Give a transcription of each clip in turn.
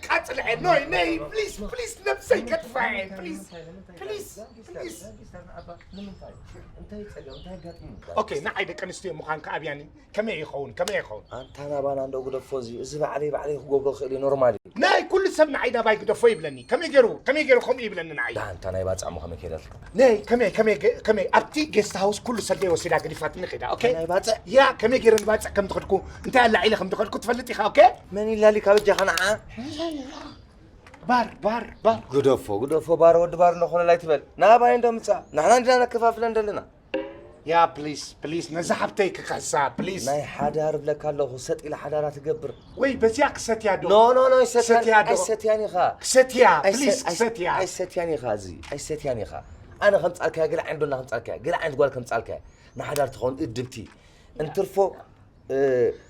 ቃጽልዐ ኖይ ነይ ፕሊስ ፕሊስ ነብሰይ ከጥፋኤ ፕሊስ ፕሊስ ፕሊስ። እንታይ ጸገም እንታይ ገጥሙ? ኦኬ ንዓይ ደቂ ኣንስትዮ ምዃንካ ኣብያኒ ከመይ ይኸውን ከመይ ይኸውን? ኣንታ ናባና እንዶ ግደፎ እዚ እዚ ባዕለይ ባዕለይ ክገብሮ ክእል እዩ ኖርማል እዩ። ናይ ኩሉ ሰብ ንዓይ ናባይ ግደፎ ይብለኒ ከመይ ገይሩ ከመይ ገይሩ ከምኡ ይብለኒ ንዓይ? ዳ ኣንታ ናይ ባጽዕ እሞ ከመይ ከይደልካ? ነይ ከመይ ከመይ ገ- ከመይ ኣብቲ ጌስት ሃውስ ኩሉ ሰደይ ወሲዳ ገዲፋትኒ ኸይዳ ኦኬ። ናይ ባጽዕ ያ ከመይ ገይረ ንባጽዕ ከም ትኸድኩ እንታይ ኣላ ዒለ ከም ትኸድኩ ትፈልጥ ኢኻ ኦኬ። መን ኢላሊ ካብ እጃኻ ንዓ? ባር ባር ባር ግደፎ ግደፎ ባር ወዲ ባር እንዶ ኮለል ኣይትበል። ናባይ እንዶ ምጻእ ንሕና እንዲና ነከፋፍለን ዘለና። ያ ፕሊስ ፕሊስ ነዛ ሓብተይ ክኸሳ ፕሊስ። ናይ ሓዳር ብለካ ኣለኹ ሰጥ ኢላ ሓዳራ ትገብር። ወይ በዚኣ ክሰትያ ዶ? ኖ ኖ ኖ ኣይሰትያን ሰትያ ዶ? ኣይሰትያን ኢኻ። ክሰትያ ኣይሰ- ፕሊስ ኣይሰ- ክሰትያ። ኣይሰትያን ኢኻ እዚ ኣይሰትያን ኢኻ። ኣነ ከምጻልካያ ገለ ዓይነት ዶና ከምጻልካያ ገለ ዓይነት ጓል ከምጻልካያ ንሓዳር ትኸውን እድብቲ እንትርፎ እ፣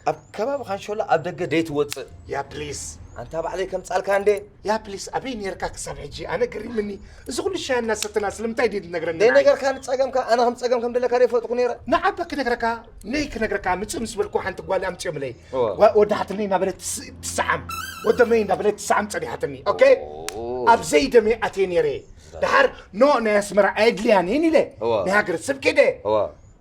ኣብ ከባቢ ካንሾላ ኣብ ደገ ደይ ትወፅእ። ያ ፕሊስ ኣንታ ባዕለይ ከምጻልካ እንዴ? ያ ፕሊስ ኣበይ ነርካ ክሳብ ሕጂ ኣነ ገሪምኒ። እዚ ኩሉ ሻሂ እናሰተና ስለምንታይ ድዩ ትነግረኒ? ደይ ነገርካ ንጸገምካ ኣነ ከም ጸገም ከም ደለካ ደይ ፈጥኩ ነይረ። ንዓባ ክነግረካ ነይ ክነግረካ ምጽእ ምስ በልኩ ሓንቲ ጓል ኣምጽኦምለይ። እወ። ጓ- ወዳሓትኒ እናበለት ትስ- ትስዓም ወደመይ እናበለት ትስዓም ጸኒሓትኒ ኦኬ። ኣብ ዘይደመይ ኣትየ ነይረ። ድሓር ኖ ናይ ኣስመራ ኣየድልያን እየን ኢለ እወ። ናይ ሃገር ሰብ ከደ እወ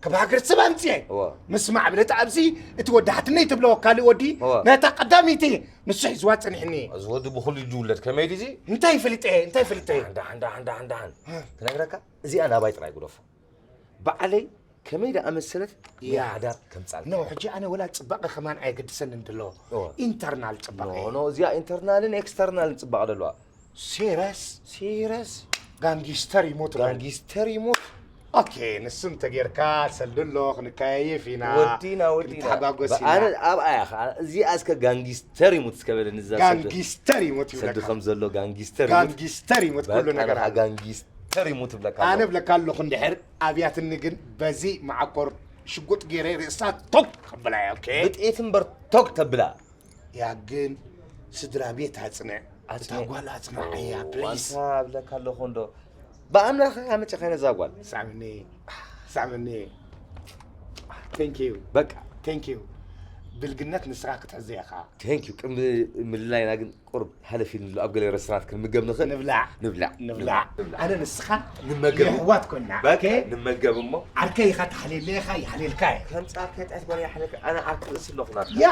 ካብ ሃገር ሰብ ኣምፅኤ እወ ምስ ማዕብለት ኣብዚ እቲ ወዳሓትነይ ትብሎ ካልእ ወዲ እወ። ነታ ቀዳመይቲ ንሱ ሒዝዋ ጸኒሕኒ። እዚ ወዲ ብኹሉ ድውለድ ከመይ ድዚ? እንታይ ፈሊጠ እንታይ ፈሊጠ? ዳሓን ዳሓን ዳሓን ዳሓን ዳሓን ክነግረካ እዚኣ ናባይ ጥራይ ግደፎ። ባዕለይ ከመይ ደኣ መሰለት ያ። ሓዳር ከምጻል ኖ ሕጂ ኣነ ወላ ጽባቐ ከማን ኣየገድሰን እንድሎ እወ። ኢንተርናል ጽባቐ ኖ ኖ እዚኣ ኢንተርናልን ኤክስተርናልን ጽባቐ ደለዋ። ሴረስ ሲረስ ጋንጊስተር ይሞት በል። ጋንጊስተር ይሙት ኦኬ ንሱ እንተጌርካ ሰልዲ ኣሎ ክንከያየፍ ኢና። ወዲና ወዲና ክንተሓጋጎስ ኣነ ኢና። ኣብኣ እያ ኸዓ እዚኣ እስከ ጋንጊስተር ይሙት እስከ በለኒ እዛ ሰልዲ ጋንጊስተር ይሞት ሰልዲ ይብለካ። ከም ዘሎ ጋንጊስተር ይሙት ጋንጊስተር ይሞት ኩሉ በቃ ነገር ንኻ ኣሎ። ጋንጊስተር ይሙት ይብለካ ኣነ ኣሎ። ብለካ ኣለኹ እንድሕር ኣብያትኒ ግን በዚ መዓኮር ሽጉጥ ገይረ ርእሳ ቶክ ከብላ እየ ኦኬ። ብጥኢት እምበር ቶክ ተብላ ያ ግን ስድራ ቤት ኣጽንዕ እታ ኣጽንዕ። ጓል ኣጽንዓያ ፕሊስ። ዋንታ ብለካ ኣለኹ እንዶ ብኣምላኽ ኣመጨኸነ እዛ ጓል ሳምኒ ሳምኒ ቴንክ ዩ በቃ ቴንክ ዩ። ብልግነት ንስኻ ክትሕዘ ኢኻ። ቴንክ ዩ ቅድሚ ምልላይና ግን ቁሩብ ሓለፍ ኢሉ ኣብ ገለ ረስቶራንት ክንምገብ ንኽእል ንብላዕ ንብላዕ ንብላዕ ኣነ ንስኻ ንመገብ የሕዋት ኮይና በቃ ኦኬ? ንመገብ እሞ ዓርከይ ኢኻ ተሓልየለ ኢኻ ይሓልየልካ እየ። ከምጻ ከይጣት ጓል ይሓለካ ኣነ ዓርኪ ርእሲ ኣለኹ ናትካ ያ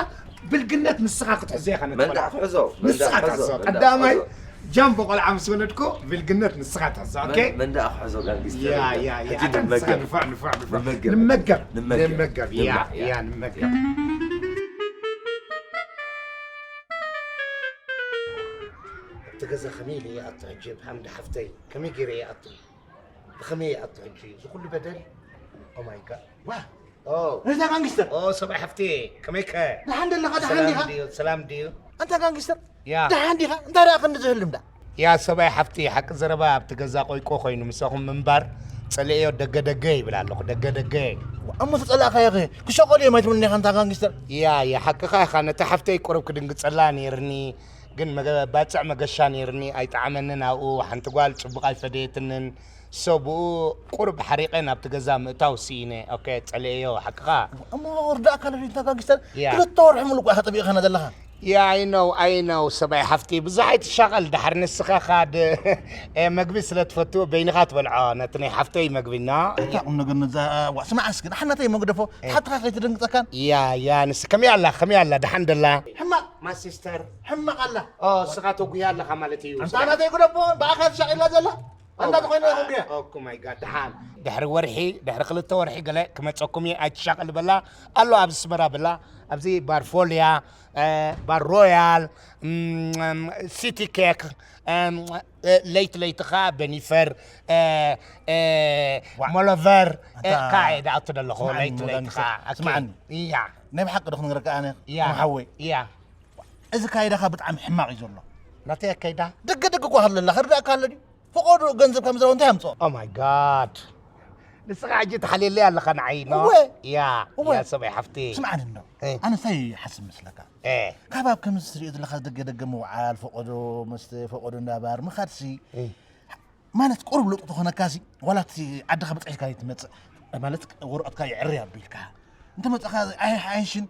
ብልግነት ንስኻ ክትሕዞ ኢኻ ነቲ መን ቆልዓ። ደኣ ክሕዞ መን ንስኻ ደኣ ክሕዞ ትሕዞ መን ደኣ ቀዳማይ ክሕዞ ጃምቦ ቆልዓ ምስ ወለድኩ ብልግነት ንስኻ ትሕዞ ኦኬ። መን- መን ደኣ ክሕዞ ጋንጊስተር ያ የለን። ያ ያ ሕጂ ኣታ ንስኻ ንመገብ ንፋዕ ንፋዕ ንፋዕ ንመገብ ንመገብ ንመገብ ንመገብ ያ ንብላዕ፣ ያ። ያ ንመገብ። እቲ ገዛ ከመይ ኢለ ይኣቱ ሕጂ ብሓምድ ሓፍተይ ከመይ ገይረ ይኣቱ? ብኸመይ ይኣቱ ሕጂ እዚ ኩሉ በደል? ኦማይ ጋድ ዋ ነዛ ጋንግስተር ኦ ሰብኣይ ሓፍቲ ከመይከ? ደሓን ደለኻ ደሓን ዲኻ? ሰላም ድዩ? ኣንታ ጋንግስተር ያ ደሓን ዲኻ? እንታይ ደኣ ክንዲ ዝህልም ዳ? ያ ሰብኣይ ሓፍቲ ሓቂ ዘረባ ኣብቲ ገዛ ቆይቆ ኮይኑ ምሳኹም ምንባር ጸልኤዮ ደገ ደገ ይብል ኣለኹ ደገ ደገ። እሞ ተጸላእካዮ ኸ ክሸቐሉ እዮም ኣይትብልኒ ኢኻ ኣንታ ጋንግስተር? ያ ያ ሓቅኻ ኢኻ ነታ ሓፍተይ ቁሩብ ክድንግጸላ ነይርኒ ግን መገ- ባጽዕ መገሻ ነይርኒ ኣይጠዓመንን ኣብኡ ሓንቲ ጓል ጽቡቕ ኣይፈደየትንን ሰብኡ ቁሩብ ሓሪቐ ናብቲ ገዛ ምእታው ስኢነ ኦኬ ጸልኤዮ ሓቅኻ። እሞ ርዳእካ ለዲ ኣንታ ጋንግስተር ያ። ክልተ ወርሒ ሙሉእ እኮ ኢኻ ጠቢቕኻና ዘለኻ። ያ I know I know ሰብኣይ ሓፍቲ ብዙሕ ኣይትሻቐል ድሓር ንስኻ ኻድ መግቢ ስለ ትፈቱ በይንኻ ትበልዖ ነቲ ናይ ሓፍተይ መግቢ ኖ። ኣታ ቁም ነገር ነዛ ዋ ስማዕ እስኪ ደሓን ናተይ መግደፎ ሓትኻ ከይትደንግጸካን። ያ ያ ንስ ከመይ ኣላ ከመይ ኣላ ደሓን ደላ? ሕማቕ My sister ሕማቕ ኣላ። ኦ ንስኻ ተጉያ ኣለኻ ማለት እዩ። ኣንታ ናተይ ግደፎ ብኣኻ ትሻቒላ ዘላ ኣንዳ ዝኾነ ይኹን ድያ? Oh my God ደሓን ድሕሪ ወርሒ ድሕሪ ክልተ ወርሒ ገለ ክመፀኩም እየ ኣይትሻቐል በላ ኣሎ ኣብ ኣስመራ በላ ኣብዚ ባር ፎልያ ባር ሮያል ሲቲ ኬክ ለይት ለይትኻ በኒፈር ሞሎቨር ኣታ- ካየ ደኣቱ ደለኹ ስማዕኒ ለይት ሞላኒ ለይትኻ ሰብ፣ ስማዕኒ። እያ ናይ ብሓቂ ዶ ክንረካ ኣነ እያ ከም ሓወይ እያ እዚ ካይዳኻ ብጣዕሚ ሕማቕ እዩ ዘሎ። ናተይ ኣካይዳ ደገ ደገ እኳ ሃለላ ክርዳእካ ኣሎ ድዩ? ፈቐዶ ገንዘብ ከም ዘረው እንታይ ኣምፅኦ? Oh my God ንስኻ ሕጂ ተሓልየለይ ኣለኻ ንዓይ ኖ እወ። ያ እወ። ያ ሰብኣይ ሓፍቲ ስምዓኒ እንዶ እ። ኣነ እንታይ ይሓስብ መስለካ? እ። ካብ ኣብ ከምዚ ትሪኦ ዘለካ ደገ ደገ ምውዓል ፈቐዶ መስተ ፈቐዶ እንዳባር ምኻድሲ እ። ማለት ቁሩብ ለውጢ ተኾነካሲ ዋላ እቲ ዓድኻ በፅሒካ ትመፅእ ማለት ወረቐትካ ይዕሪ ኣቢልካ እንተ መፅኻ ኣይሓይሽን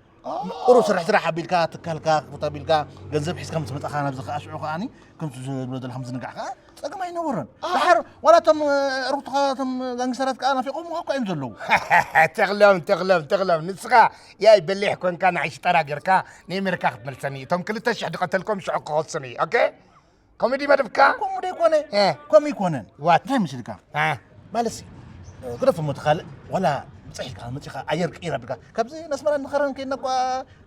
ቁሩብ ስራሕ ስራሕ ኣቢልካ፣ ትካልካ ክፉት ኣቢልካ፣ ገንዘብ ሒዝካ ምስ መጻኻ ናብዚ ከኣ ሽዑ ከኣኒ ከምቲ ዝብሎ ዘለኻ ምዝንጋዕ ከኣ ጸገም ኣይነበሮን። ደሓር ዋላ እቶም፣ እ፣ ዕሩኽትኻ እቶም ጋንግስተራት ከኣ ናፊቖምኻ እኮ እዮም ዘለዉ። ተኽሎም፣ ተኽሎም፣ ተኽሎም። ንስኻ ያይ በሊሕ ኮንካ ንዓይ ሽጠራ ጌርካ ንኤሜሪካ ክትመልሰኒ። እቶም ክልተ ሽሕ ዝቐተልኮም ሽዑ ክኸሱኒ። ኦኬ? ኮሜዲ መደብካ? ከምኡ ደይኮነ። እ። ከምኡ ይኮነን። ዋት? እንታይ ምስልካ? እ። ማለትሲ፣ እ፣ ግደፍ እሞ እቲ ካልእ፣ ዋላ ብጽሕ ኢልካ መጺኻ ኣየር ቅይር ኣቢልካ። ካብዚ ነስመራ ንኸረን ከይድና እኳ፣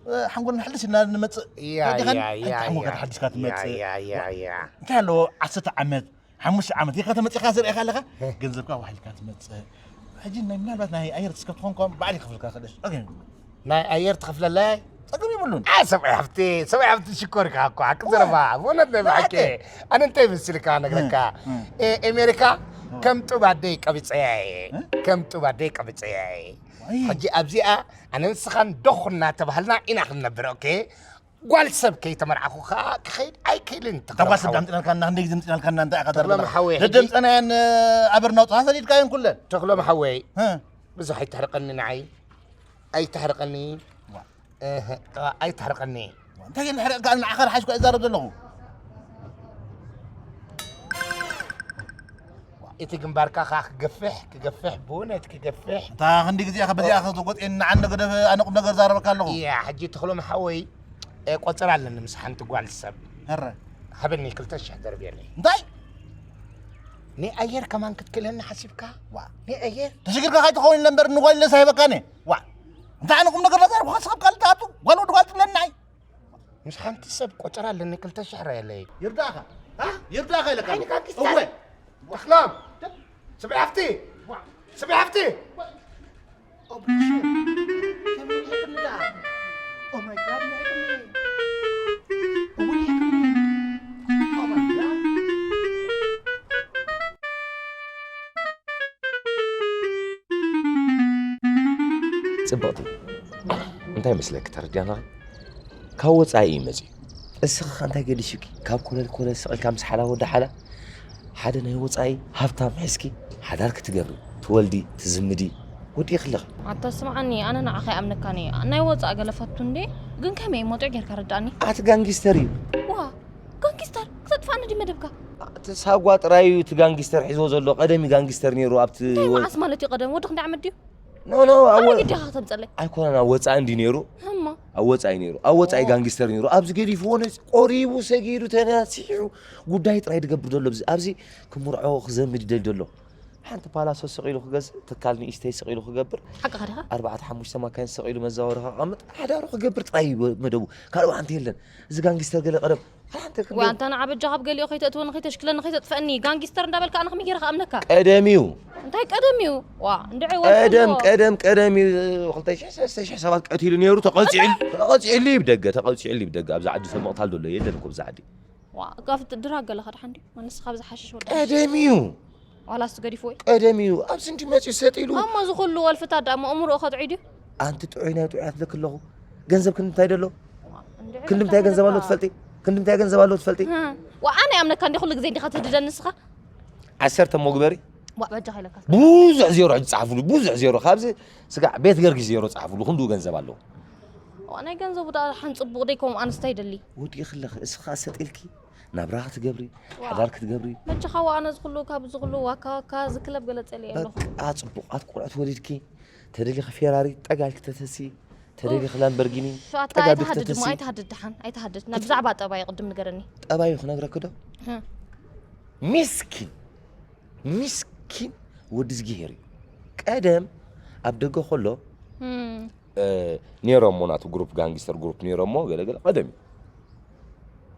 እ፣ ሓንጎል ንሕድስ ኢልና ንመጽእ። ያ፣ ተረዲኻኒ? ያ፣ ያ፣ ኣንታ ሓንጎልካ ያ። ተሓዲስካ ትመጽእ። ያ፣ ያ፣ ያ፣ ያ። እንታይ ኣለዎ ዓሰርተ ዓመት፣ ሓሙሽተ ዓመት ጌርካ ተመጺኻ ዝርእየካ ኣለኻ? እ። ገንዘብካ ዋሒልካ ትመጽእ። ሕጂ ናይ ምናልባት ናይ ኣየር ትስከብ ትኾን እኳ ባዕል ይኸፍልካ ክእለሽ። ኦኬ። ናይ ኣየር ትኸፍለለይ? ጸገም የብሉን። ኣይ፣ ሰብኣይ ሃብቲ፣ ሰብኣይ ሃብቲ ሽኮር ኢኻ እኮ፣ ሓቂ ዘረባ፣ ብእውነት ናይ ብሓቂ። ብሓቂ። ኣነ እንታይ ይመስልካ ነግረካ? እ፣ እ። እ፣ ኣሜሪካ እ። ከም ጡብ ኣደይ ቀቢጸያ እየ። እ? ከም ጡብ ኣደይ ቀቢጸያ እየ። ዋይ። ሕጂ ኣብዚኣ ኣነ ንስኻን ዶኽ እናተባህልና ኢና ክንነብር፣ ኦኬ? ጓል ሰብ ከይተመርዓኹ ከኣ ክኸይድ ኣይክእልን፣ ተኽሎም ተጓስብ ሓወይ። ኣምጺናልካና፣ ክንደይ ግዜ ኣምጺናልካና፣ እንታይ ኢኻ ተኽሎም ተረድና? ሓወይ፣ ሕጂ ደደምጸናየን፣ እ፣ ኣበር ናውጽኻ ሰዲድካየን ኩለን። ተኽሎም ሓወይ፣ እ። ብዙሕ ኣይተሕርቀኒ ንዓይ። ኣይተሕርቀኒ። ዋ። እህ፣ ኣይተሕርቀኒ። እንታይ ግን ሕርቅ ጋር ንዓኻ ሓይሽ እኮ እዛረብ ዘለኹ። እቲ ግንባርካ ኸዓ ክገፍሕ፣ ክገፍሕ፣ ብእውነት ክገፍሕ። እታ ክንዲ ግዜ ኢኻ በዚኣ ክትጎጥ፣ ንዓን ነገደ ኣነ ቁም ነገር ዛረበካ ኣለኹ። እያ፣ ሕጂ ተኽሎም ሓወይ፣ እ፣ ቆጸራ ኣለኒ ምስ ሓንቲ ጓል ሰብ። ኧረ። ሃበኒ ክልተ ሽሕ ደርብየለይ። እንታይ? ናይ ኣየር ከማን ክትክእለኒ ሓሲብካ? ዋ። ናይ ኣየር? ተሸጊርካ ከይትኸውን ኢለ እምበር ንጓል ኢለስ ኣይበካን እየ። ዋ። እንታይ ኣነ ቁም ነገር ዛረብካ ስኻብ ካልእ ትኣቱ? ጓል ወዲ ጓል ትብለኒ ኣይ? ምስ ሓንቲ ሰብ ቆጸራ ኣለኒ ክልተ ሽሕ ራየለይ። ይርዳእኻ? ኣ? ይርዳእኻ ኢለካ። ዓይንካ ክስታይ። እወ። ተኽሎም። ስብሒ ሃፍቲ። ዋ። ስብሒ ሃፍቲ። ኦ፣ ብሩክ ሼር። ከመይ ኢልክኒ ደኣ? ኦ ማይ ጋድ፣ ንዕቅኒ። እውን ይዕቅኒ። ኦ ማይ ጋድ። ጽብቕቲ፣ እንታይ መስለኪ ተረዲኣና? ካብ ወጻኢ እዩ መጺኡ። እስኺ ኸ እንታይ ገዲሹኪ? ካብ ኮለል ኮለል ስቕ ኢልካ ምስ ሓላ ወዲ ሓላ፣ ሓደ ናይ ወጻኢ ሃብታም ሒዝኪ ሓዳር ክትገብሪ፣ ትወልዲ፣ ትዝምዲ፣ ወዲእኺ ኣለኺ። ኣታ ስምዓኒ፣ ኣነ ንዓኻ ይኣምነካን እየ። ናይ ወጻኢ ገለ ፈቱ እንዴ? ግን ከመይ መጺኡ ጌርካ ረዳእኒ? ኣቲ ጋንጊስተር እዩ። ዋ፣ ጋንጊስተር? ክተጥፋኒ ድዩ መደብካ? እቲ ሳጓ ጥራይ እዩ እቲ ጋንጊስተር ሒዝዎ ዘሎ። ቀደም እዩ ጋንጊስተር ነይሩ ኣብቲ እንታይ ወ- መዓስ ማለት እዩ ቀደም? ወዲ ክንደይ ዓመት ድዩ? ኖ፣ ኖ፣ ኣብ ኣነ ወ- ግዴኻ ከተምጸለይ። ኣይኮነን፣ ኣብ ወጻኢ እንዲ ነይሩ። እሞ? ኣብ ወጻኢ ነይሩ። ኣብ ወጻኢ ኦ። ጋንጊስተር ነይሩ። ኣብዚ ገዲፍዎ ነዚ ቆሪቡ፣ ሰጊዱ፣ ተናሲሑ፣ ጉዳይ ጥራይ ዝገብር ዘሎ ኣብዚ። ኣብዚ ክምርዖ ክዘምድ ይደሊ ዘሎ። ሓንቲ ፓላሶ ስቕ ኢሉ ክገዝእ፣ ትካል ንእሽተይ ስቕ ኢሉ ክገብር፣ ሓቅኻ ዲኻ? ኣርባዕተ ሓሙሽተ ማካይን ስቕ ኢሉ መዛወሪ ከቐምጥ፣ ሓዳሩ ክገብር ጥራይ እዩ መደቡ። ካልእ ዋንታ የለን። እዚ ጋንጊስተር ገለ ቀደም፣ ሓንቲ ክንደይ ወይ ኣንታ ንዓ በጃኻ ኣብ ገሊኡ ከይተእትወኒ፣ ከይተሽክለኒ፣ ከይተጥፍኣኒ። ጋንጊስተር እንዳበልካ ኣነ ከመይ ገይረ ክኣምነካ? ቀደም እዩ። እንታይ ቀደም እዩ? ዋ፣ እንድዒ ወልፊ ቀደም፣ ኣሎ። ቀደም፣ ቀደም እዩ። ክልተ ሽሕ፣ ሰለስተ ሽሕ ሰባት ቀቲሉ ነይሩ፣ ተቐጺዑ፣ እንታይ? ተቐጺዑሉ እዩ ብደገ፣ ተቐጺዑሉ እዩ ብደገ። ኣብዚ ዓዲ ሰብ ምቕታል ዘሎ የለን እኮ ኣብዚ ዓዲ። ዋ፣ ካብቲ ድራግ ገለ ከድሓን ድዩ? ማለት ንስኻ ብዝሓሽሽ ወዲ ቀደም እዩ። ዋላስ ገዲፍዎ እዩ? ቀደም እዩ። ኣብዚ እንዲ መጺኡ ሰጥ ኢሉ። እሞ እዚ ኩሉ ወልፍታት ደኣ እሞ ኣእምሮኡ ከጥዑይ ድዩ? ኣንቲ ጥዑይ ናይ ጥዑያት ትብለኪ ኣለኹ። ገንዘብ ክንዲ እንታይ ደሎ? ዋ፣ እንድዒ ክንዲ እንታይ በቃ ገንዘብ ኣሎ በቃ። ትፈልጢ? ክንዲ እንታይ ገንዘብ ኣሎ ትፈልጢ? ዋ፣ ኣነ ይኣምነካ እንዲ ኩሉ ግዜ እንዲኻ ትህድደኒ ንስኻ? ዓሰርተ እሞ ግበሪ። ዋ፣ በጃኻ ኢለካ። ብዙሕ ዜሮ ሕጂ ጸሓፍሉ፣ ብዙሕ ዜሮ። ካብዚ ስጋዕ ቤት ገርጊስ ዜሮ ጸሓፍሉ፣ ክንድኡ ገንዘብ ኣለዎ። ዋ፣ ናይ ገንዘቡ ደኣ ሓን ጽቡቕ ደይ ከምኡ ኣንስታይ ደሊ። ወዲእኺ ኣለኺ፣ እስኻ ሰጥ ኢልኪ ናብራ ክትገብሪ፣ ዋ። ሓዳር ክትገብሪ። በጃኻ ዋ፣ ኣነ ዝኹሉ፣ ካብ ዝኹሉ ዋካ ዋካ ዝክለብ ገለጸ ኢለ ኣለኹ። በቃ ጽቡቓት ቆልዑት ወሊድኪ፣ ተደሊኺ ፌራሪ ጠጋ ኢልኪ ተተሲ፣ ተደሊኺ ኡፍ። ላምበርጊኒ ኣታ ጠጋ ኢልኪ ኣይትሃድድ እሞ፣ ተተሲ። ኣይትሃድድ ደሓን፣ ኣይትሃድድ። ናብ ብዛዕባ ጠባይ ቅድም ንገረኒ። ጠባዩ ክነግረኪ ዶ? ህ። ሚስኪን፣ ሚስኪን ወዲ ዝጊሄር እዩ። ቀደም ኣብ ደገ ከሎ፣ እም። እ፣ ነይሮሞ ናቱ ግሩፕ፣ ጋንጊስተር ግሩፕ ነይሮሞ፣ ገለ ገለ ቀደም እዩ።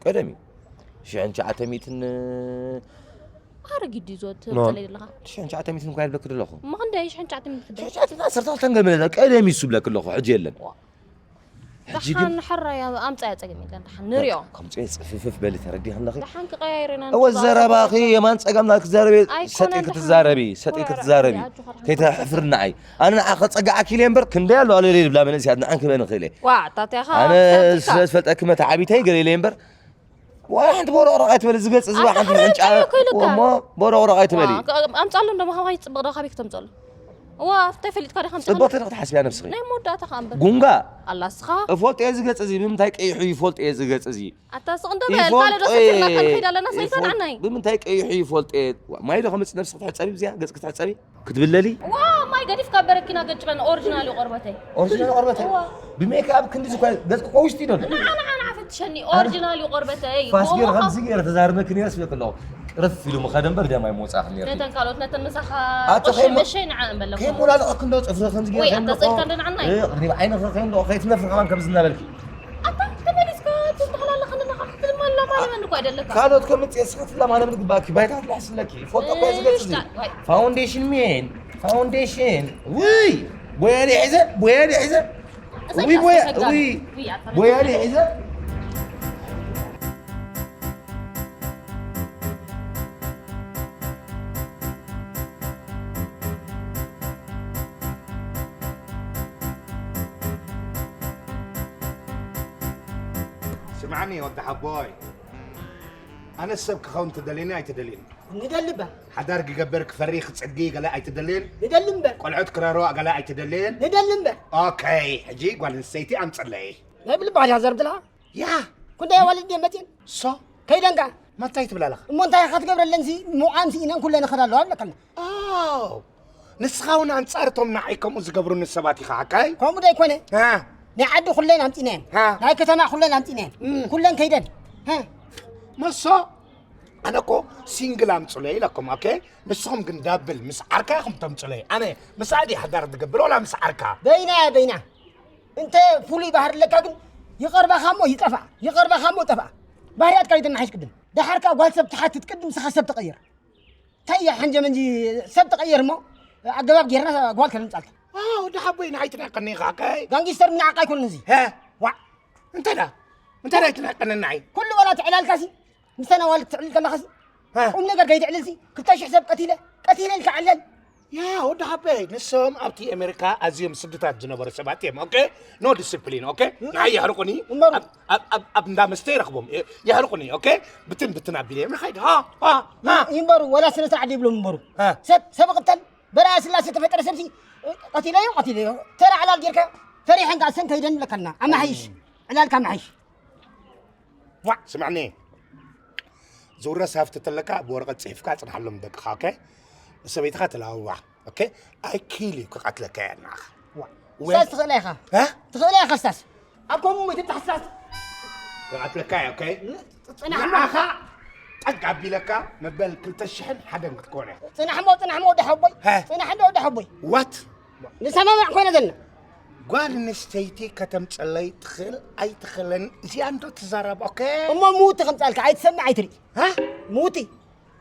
ቀደም እዩ። ሽሕን ትሽዓተ ሚእትን፣ ኣረጊት ድዩ ዞት ኖ። ትብለለይ ዘለኻ? ሽሕን ትሽዓተ ሚእትን እኳ ይብለኪ ዘለኹ። እሞ ክንደይ ሽሕን ትሽዓተ ሚእትን ክንደይ? ሽሕን ትሽዓተ ሚእትን ዓሰርተ ክልተን ገለ መለ ቀደም እዩ እሱ ብለኪ ኣለኹ፣ ሕጂ የለን። ዋ። ሕጂ ግን ደሓን ሕራይ ኣምጻያ ጸገም የለን። ደሓን ንሪኦ። ከምጽኦ ጽፍፍፍ በሊ ተረዲኻ ኣለኺ? ደሓን ክቀያይር ኢና እወ ንተዛረብ ዘረባኺ ኣለና። የማን ጸጋም ናት ክትዛረቢ፣ ኣይኮነን ሰጢ ደሓን። ክትዛረቢ፣ ሰጢ ወረ ክትዛረቢ። ኣጆኻ ደሓን ከይተሕፍርና ኣይ። ኣነ ንዓኺ ከጸግዓኪ ኢለ እምበር፣ ክንደይ ኣሎ ኣለለይ ዝብላ መንእሰያት ንዓን ክበን እኽእል እየ። ዋ፣ ኣታ እንታይ ኢኻ ኣነ ኣፍታቲካ? ስለ ዝፈልጠኪ መተዓቢተይ ገለ ኢለ እምበር፣ ዋላ ሓንቲ ቦሮቕሮቕ ኣይትበሊ፣ ዝገጽ ዝባ ኣታ ሓንቲ ሕራይ ሕንጫ፣ እንታይ እኮ ኢሉካ? እሞ ቦሮቕሮቕ ኣይትበሊ። ዋ፣ ከ-፣ ኣምጻሉ እንዶ፣ መሃባይ ጽብቕ ዶ፣ ካበይ ክተምጸሉ? እዋ፣ እንታይ ፈሊጥካ ዲኻ ኣምጺኻ? ጽቡቕ ተደኽ ትሓስብያ ነብስኺ። ናይ መወዳእታ ከኣ እምበር። ጉንጋ። ኣላ እስኻ። እፈልጦ እየ ዝገጽ እዚ፣ ብምንታይ ቀይሑ ይፈልጦ እየ ዝገጽ እዚ። ኣታ ስቕ እንዶ በል፣ ይፈልጦ ካልእ ዶ እየ። ሰፊርና ከንከይድ ኣለና፣ ሰይጣን ይፈል-፣ ዓናይ። ብምንታይ ቀይሑ ይፈልጦ እየ። ዋ፣ ማይ ዶ ከምጽእ ነብስኺ ትሕጸቢ፣ ብዚኣ ገጽኪ ትሕጸቢ? ክትብለሊ? ዋ፣ ማይ ገዲፍካ በረኪና ገጭ በል፣ ኦሪጂናል እዩ ቆርበተይ። ኦሪጂናል ቆርበተይ? እዋ። ብሜክኣፕ ክንዲ ዝኳ ገጽኪ ቆውሽቲ ዶ? ንዓ፣ ንዓ፣ ንዓ ፈትሸኒ፣ ኣረ። ኦሪጂናል እዩ ቆርበተይ። ፋስ ገይረ ጎማኻ ከምዚ ገይረ ተዛርበኪ ነይረ ስበክ ኣለኹ። ቅርፍ ኢሉ ምኸደ እምበር ደም ኣይመውጻእኽን ነይርኪ። ነተን ካልኦት ነተን ምሳኻ ኣታ ቆሸ ከይሞ-፣ መሸይ ንዓ እንበለኹ። ከይሞላለቐኪ እንዶ ጽፍሪ ከምዚ ገይረ ወይ ከይምልኾ። ኣታ ጸይድካ እንዶ ንዓናይ? እ፣ ቅድሚ ዓይንኺ ከይምልኾ ከይትነፍሪ ከማን ከምዚ እናበልኪ። ኣታ ተመሊስካ ትተሓላለኸ ዘለኻ ክትልመላ ማለት እኮ ኣይደለካ። ካልኦት ከምጽእ እስኺ ትላማለሚ ዝግባእኪ ባይታ ትላሕስለኪ። ፎቶ እኮ ዝገጽ እዚ። እሽታ፣ ዋይ። ፋውንዴሽን ሜን፣ ፋውንዴሽን። ውይ፣ ቦያሊ ሒዘ፣ ቦያሊ ሒዘ። እሰይ፣ ውይ፣ ቦያ-፣ እሰይ፣ ጋር። ውይ። ውይ፣ ኣታ ቦያሊ ሒዘ። ስምዓኒ ወዲ ሓቦይ፣ ኣነ ሰብ ክኸውን ትደልየኒ ኣይትደልየኒ? ንደሊ እምበር። ሓዳር ክገብር ክፈሪ ክጽጊ ገለ ኣይትደልየን? ንደሊ እምበር። ቆልዑት ክራረዋ ገለ ኣይትደልየን? ንደሊ እምበር። ኦኬ፣ ሕጂ ጓል ኣንስተይቲ ኣምጽለይ። ናይ ብልባ ድያ ዘርብላ? ያ። ኩንደይ ኣዋልድ ድየን መፅየን? ሶ? ከይደን ከኣ? መታይ ትብላ ኣለኻ? እሞ እንታይ ኢኻ ትገብረለን ሲ? ምውዓም ስኢነን ኩለን ይኸዳ ኣለዋ ኣለካ። ኣው፣ ንስኻ እውን ኣንጻር እቶም ንዓይ ከምኡ ዝገብሩኒ ሰባት ኢኻ ሓካይ? ከምኡ ዶ ኣይኮነ? ሃ። ናይ ዓዲ ኩለን ኣምጺናየን። ሃ። ናይ ከተማ ኩለን ኣምጺናየን። እም። ኩለን ከይደን። ሃ። መሶ፣ ኣነ እኮ ሲንግል ኣምጹለይ ኢለኩም፣ ኦኬ? ንስኹም ግን ዳብል ምስ ዓርካ ኢኹም ተምጹለይ። ኣነ ምስ ኣዲ ሓዳር ዝገብር ወላ ምስ ዓርካ? በይና እያ በይና። እንተ ፍሉይ ባህሪ ኣለካ ግን ይቐርባኻ እሞ ይጠፍኣ፣ ይቐርባኻ እሞ ይጠፍኣ። ባህርያትካ ይተናሓይሽ ቅድም። ደሓርካ ጓል ሰብ ትሓትት ቅድም ንስኻ ሰብ ተቐየር። እንታይ እያ ሕንጀመንጂ ሰብ ተቐየር እሞ ኣገባብ ጌርና ጓል ከነምጻልካ። ኣዎ፣ ወዲ ሓቦይ ንዓይ ትንዕቀኒ ኢኻ፣ ኣካይ። ጋንጊስተር ምንዓቕ ኣይኮነን እዚ። ሀ? ዋዕ። እንታይ ደኣ? እንታይ ደኣ ኣይትንዕቀኒ ንዓይ? ኩሉ ወላ ትዕላልካ ሲ፣ ምስተን ኣዋልድ ትዕልል ከለኻ ሲ፣ ሀ? ቁም ነገር ከይትዕልል ሲ፣ ክልተ ሽሕ ሰብ ቀቲለ፣ ቀቲለ ኢልካ ዕለል። ያ፣ ወዲ ሓቦይ፣ ንሶም ኣብቲ ኣሜሪካ ኣዝዮም ስዱታት ዝነበሩ ሰባት እዮም፣ ኦኬ? ኖ ዲስፕሊን፣ ኦኬ? ንዓይ የሕርቁኒ። እምበሩ። ኣብ፣ ኣብ፣ ኣብ፣ ኣብ እንዳ መስተ ይረኽቦም፣ የ-፣ የሕርቁኒ፣ ኦኬ? ብትን ብትን ኣቢለ እዮም ንኸይድ፣ ሃ፣ ሃ፣ ሃ። ይንበሩ፣ ወላ ስነ ስርዓት ይብሎም እምበሩ። ሃ። ሰብ፣ ሰብ ይቕተል፣ በረኣ ስላሴ ተፈጠረ ሰብሲ፣ ቀቲለዮ፣ ቀቲለዮ። ተራ ዕላል ጌርካ፣ ፈሪሐን ከኣ ሰን ከይደን ለካና። ኣማሓይሽ፣ እም። ዕላልካ ኣማሓይሽ። ዋዕ። ስምዕኒ፣ ዝውረስ ሃፍቲ ተለካ ብወረቐት ጽሒፍካ ጽንሓሎም ደቅኻ፣ ኦኬ? ንሰበይትኻ ተላውዋ፣ ኦኬ? ኣይ ኪል እዩ ክቐትለካ እየ ንዓኻ። ዋዕ። ወይ ስታስ ትኽእላ ኢኻ። እ? ትኽእላ ኢኻ ስታስ። ኣብ ከምኡ ሞይተ ትሓስታት። ክቐትለካ እየ፣ ኦኬ? ጽናሕ እሞ። ንዓኻ ጠግ ኣቢለካ መበል ክልተ ሽሕን ሓደን ክትኮነ። ጽናሕ እሞ፣ ጽናሕ እሞ ወዲ ሓቦይ። ሀ? ጽናሕ እንዶ ወዲ ሓቦይ። ዋት? ንሰማማዕ ኮይና ዘለና። ጓል ኣንስተይቲ ከተምጸለይ ትኽእል ኣይትኽእልን እዚኣ እንዶ ትዛረብ፣ ኦኬ? እሞ ምውቲ ከምጻልካ ኣይትሰምዕ ኣይትርኢ። ሀ? ምውቲ።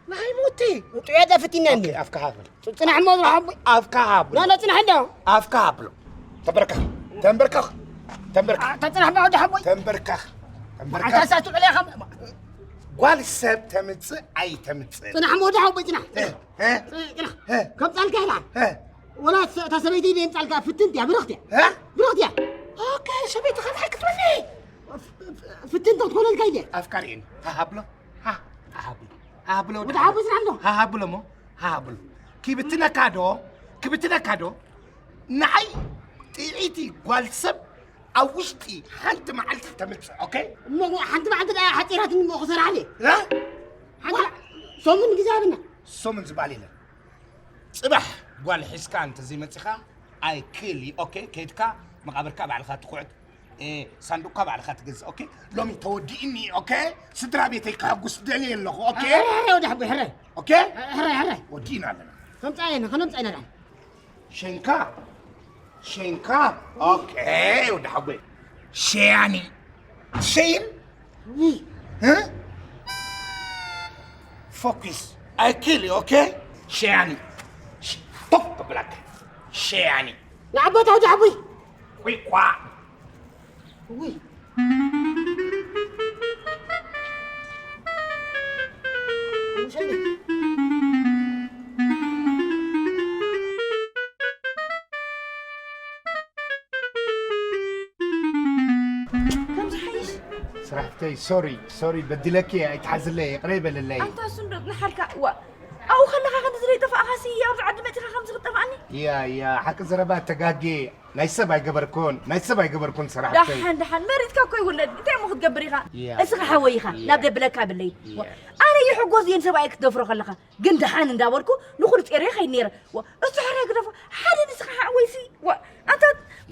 ናይ ሙቲ። ጥዑይ ኣደ ፍቲና እንዲ። ኦኬ፣ ኣፍካ ሃብል። ጽናሕ እሞ ወዲ ሓቦይ። ኣፍካ ሃብል። ና፣ ና፣ ጽናሕ እንዶ። ኣፍካ ሃብሎ። ተንበርከኽ። ተንበርከኽ። ተንበርከኽ። ኣታ ጽናሕ እሞ ወዲ ሓቦይ። ተንበርከኽ። ተንበርከኽ። ኣታ ሳቱ ዕለኻ። ጓል ሰብ ተምጽእ ኣይተምጽእ። ጽናሕ እሞ ወዲ ሓቦይ፣ ጽናሕ። እ፣ እ፣ ጽናሕ። እ። ከምጻልካ ኢላ። እ። ወላ እታ ሰበይቲ ደምጻልካ ፍትንቲ እያ፣ ብርኽቲ እያ። እ? ብርኽቲ እያ። ኦኬ፣ ሰበይትኻ እንታይ ክትብለኒ? ፍትንቲ ክትኮነልካ ኢለ። ኣፍቃሪ እየ። ሃ፣ ሃብሎ። ሃ፣ ሃብሎ። ሃብሎ ወዲ ሓቦይ ጽናሕ ኣሎ። ሃብሎ እሞ፣ ሃብሎ። ክብትነካ ዶ? ክብትነካ ዶ? ንዓይ ጥዒቲ ጓል ሰብ ኣብ ውሽጢ ሓንቲ መዓልቲ ተምጽእ፣ ኦኬ? እሞ ሓንቲ መዓልቲ ደኣ ሓጺራትኒ እሞ ክሰርሓለይ። እ? ሓንቲ ዋ- ሰሙን ግዜ ሃብና። ሰሙን ዝበሃል የለን። ጽባሕ ጓል ሒዝካ እንተ ዘይመጺኻ፣ I kill you, ኦኬ? ከይድካ መቓብርካ ባዕልኻ ትኹዕት። እ፣ ሳንዱቕካ ባዕልኻ ትገዝእ፣ ኦኬ? ሎሚ ተወዲእኒ፣ ኦኬ? ስድራ ቤተይ ከሐጉስ ደልየ ኣለኹ፣ ኦኬ? ሕራይ፣ ሕራይ፣ ወዲ ሓቦይ፣ ሕራይ። ኦኬ? ሕራይ፣ ሕራይ። ወዲእና ኣለና። ከምጻ ኢና፣ ከነምጻ ኢና ደኣ። ሸንካ፣ ሸንካ፣ ኦኬ፣ ወዲ ሓቦይ። ሸያኒ። ሸይን? እ? ፎኪስ። I kill you, ኦኬ? ሸያኒ። ሽ-፣ ቶክ ከብላክ። ሸያኒ። ንዓቦታ ወዲ ሓቦይ። ቁይቋ። ውይ። ከምዚ ሓይሽ። ስራሕተይ፣ ሶሪ፣ ሶሪ፣ በዲለኪ፣ ኣይትሓዝለይ፣ ይቕረ ይበለለይ። ኣንታ እሱ እንዶ ንሓርካ፣ ዋ። ኣብኡ ከለኻ ከምዚ ዘይጠፋእኻሲ ኣብዚ ዓዲ መጺኻ ከምዚ ክትጠፋእኒ? ያ፣ ያ፣ ሓቂ ዘረባ ተጋጌ። ናይ ሰብ ኣይገበርኩን፣ ናይ ሰብ ኣይገበርኩን ሰራሕተይ። ደሓን፣ ደሓን፣ መሪጽካ እኮ ይውለድ። እንታይ እሞ ክትገብር ኢኻ? ያ፣ እስኻ ሓወይ ኢኻ፣ ያ። ናብ ደብለካ ብለይ። ያ። ኣነ ይሕጎስ እየ ንሰብኣይ ክትደፍሮ ከለኻ። ግን ደሓን እንዳበልኩ ንኹሉ ጼርየ ከይድ ነይረ። ዋ፣ እሱ ሕራይ ግደፎ። ሓደ ንስኻ ሓወይሲ። ዋ፣ ኣንታ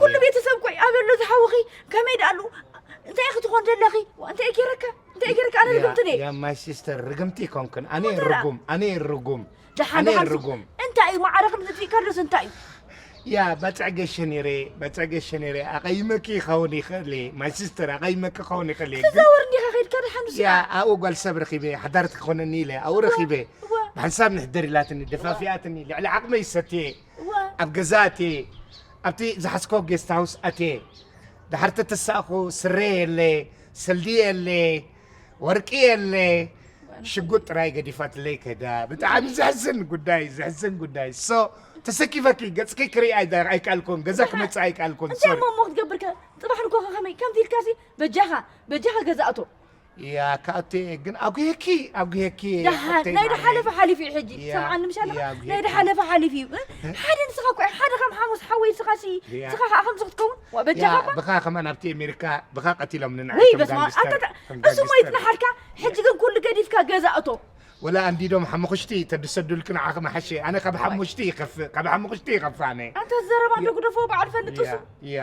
ኩሉ ያ። ቤተሰብ እኮ እዩ ኣበሎ ዝሓውኺ። ከመይ ደኣሉ? እንታይ ክትኾን ደለኺ? ዋ፣ እንታይ ገይረካ? እንታይ ገይረካ? ኣነ ያ፣ ርግምቲ ነይ። ያ፣ my sister፣ ርግምቲ ይኮንክን። ኣነ ሞተራ። ርጉም፣ ኣነ ርጉም። ደሓን፣ ኣነ ደሓን ርጉም። እንታይ እዩ ማዕረ ክንዝትፊ ከሎስ እንታይ እዩ? ያ፣ በጽዕ ገሸ ነይረ፣ በጽዕ ገሸ ነይረ። ኣቐይመኪ ይኸውን ይኽእል እየ። My sister፣ ኣቐይመኪ ይኸውን ይኽእል እየ። ግን ክዛወር እንዲኻ ከይድካ ደሓን ያ፣ ውስኻ። ኣብኡ ጓል ሰብ ረኺበ፣ ሓዳር ትኾነኒ ኢለ፣ ኣብኡ እወ፣ ረኺበ። እወ። ብሓንሳብ ንሕደር ኢላትኒ፣ ደፋፊኣትኒ። ልዕሊ ዓቕመይ ሰትየ። እወ። ኣብ ገዛ ኣትየ። ኣብቲ ዝሓዝኮ ጌስት ሃውስ ኣትየ። ድሓር ተተሳእኹ፣ ስረ የለ፣ ሰልዲ የለ፣ ወርቂ የለ። ሽጉጥ ጥራይ ገዲፋትለይ ከዳ። ብጣዕሚ ዘሕዝን ጉዳይ፣ ዘሕዝን ጉዳይ። ሶ፣ ተሰኪፈኪ፣ ገጽኪ ክርኢ ኣይዳ-፣ ኣይከኣልኩን፣ ገዛ ክመጽእ ኣይከኣልኩን። እንታይ ሶሪ። እሞ እሞ ክትገብር ከ? ጽባሕ ንግሆ ከ ከመይ? ከምዚ ኢልካሲ፣ በጃኻ፣ በጃኻ ገዛ እቶ። ያ፣ ካቴ፣ ግን ኣጉሄኪ፣ ኣጉሄኪ፣ ደሓን፣ ኣተይ ናይ ማዓረይ። ደሓለፈ ሓሊፉ እዩ ሕጂ። ያ፣ ሰምዓኒ ምሽ ኣለኻ? ያ፣ ኣጉሄኪ። ናይ ደሓለፈ ሓሊፉ እዩ። እ? እ? ሓደ ንስኻ እኮ፣ ሓደ ከም ሓሙስ ሓወይ ንስኻ ሲ፣ ያ። ንስኻ ከኣ ከምዚ ክትከውን? ዋ፣ በጃኻ ያ፣ እባ። ብኻ ከማን ኣብቲ ኣሜሪካ፣ ብኻ ቀቲሎም ንንዓይ ወይ፣ ከም በስመ ኣብ። ጋንግስተር፣ ኣታ፣ ከም እሱ ሞይት ጋንግስተር። ንሓልካ፣ ሕጂ ግን ኩሉ ገዲፍካ ገዛ እቶ። ወላ ኣንዲዶም ሓሙኽሽቲ ተድሰዱልኪ ንዓኺ መሓሸ። ኣነ ካብ ዋይ። ሓሙኽሽቲ ይኸፍእ፣ ካብ ሓሙኽሽቲ ይኸፍእ ኣነ። ኣንታ ዘረባ ያ። እንዶ ግደፎ በዓል ፈልጥ ያ፣ እሱ። ያ።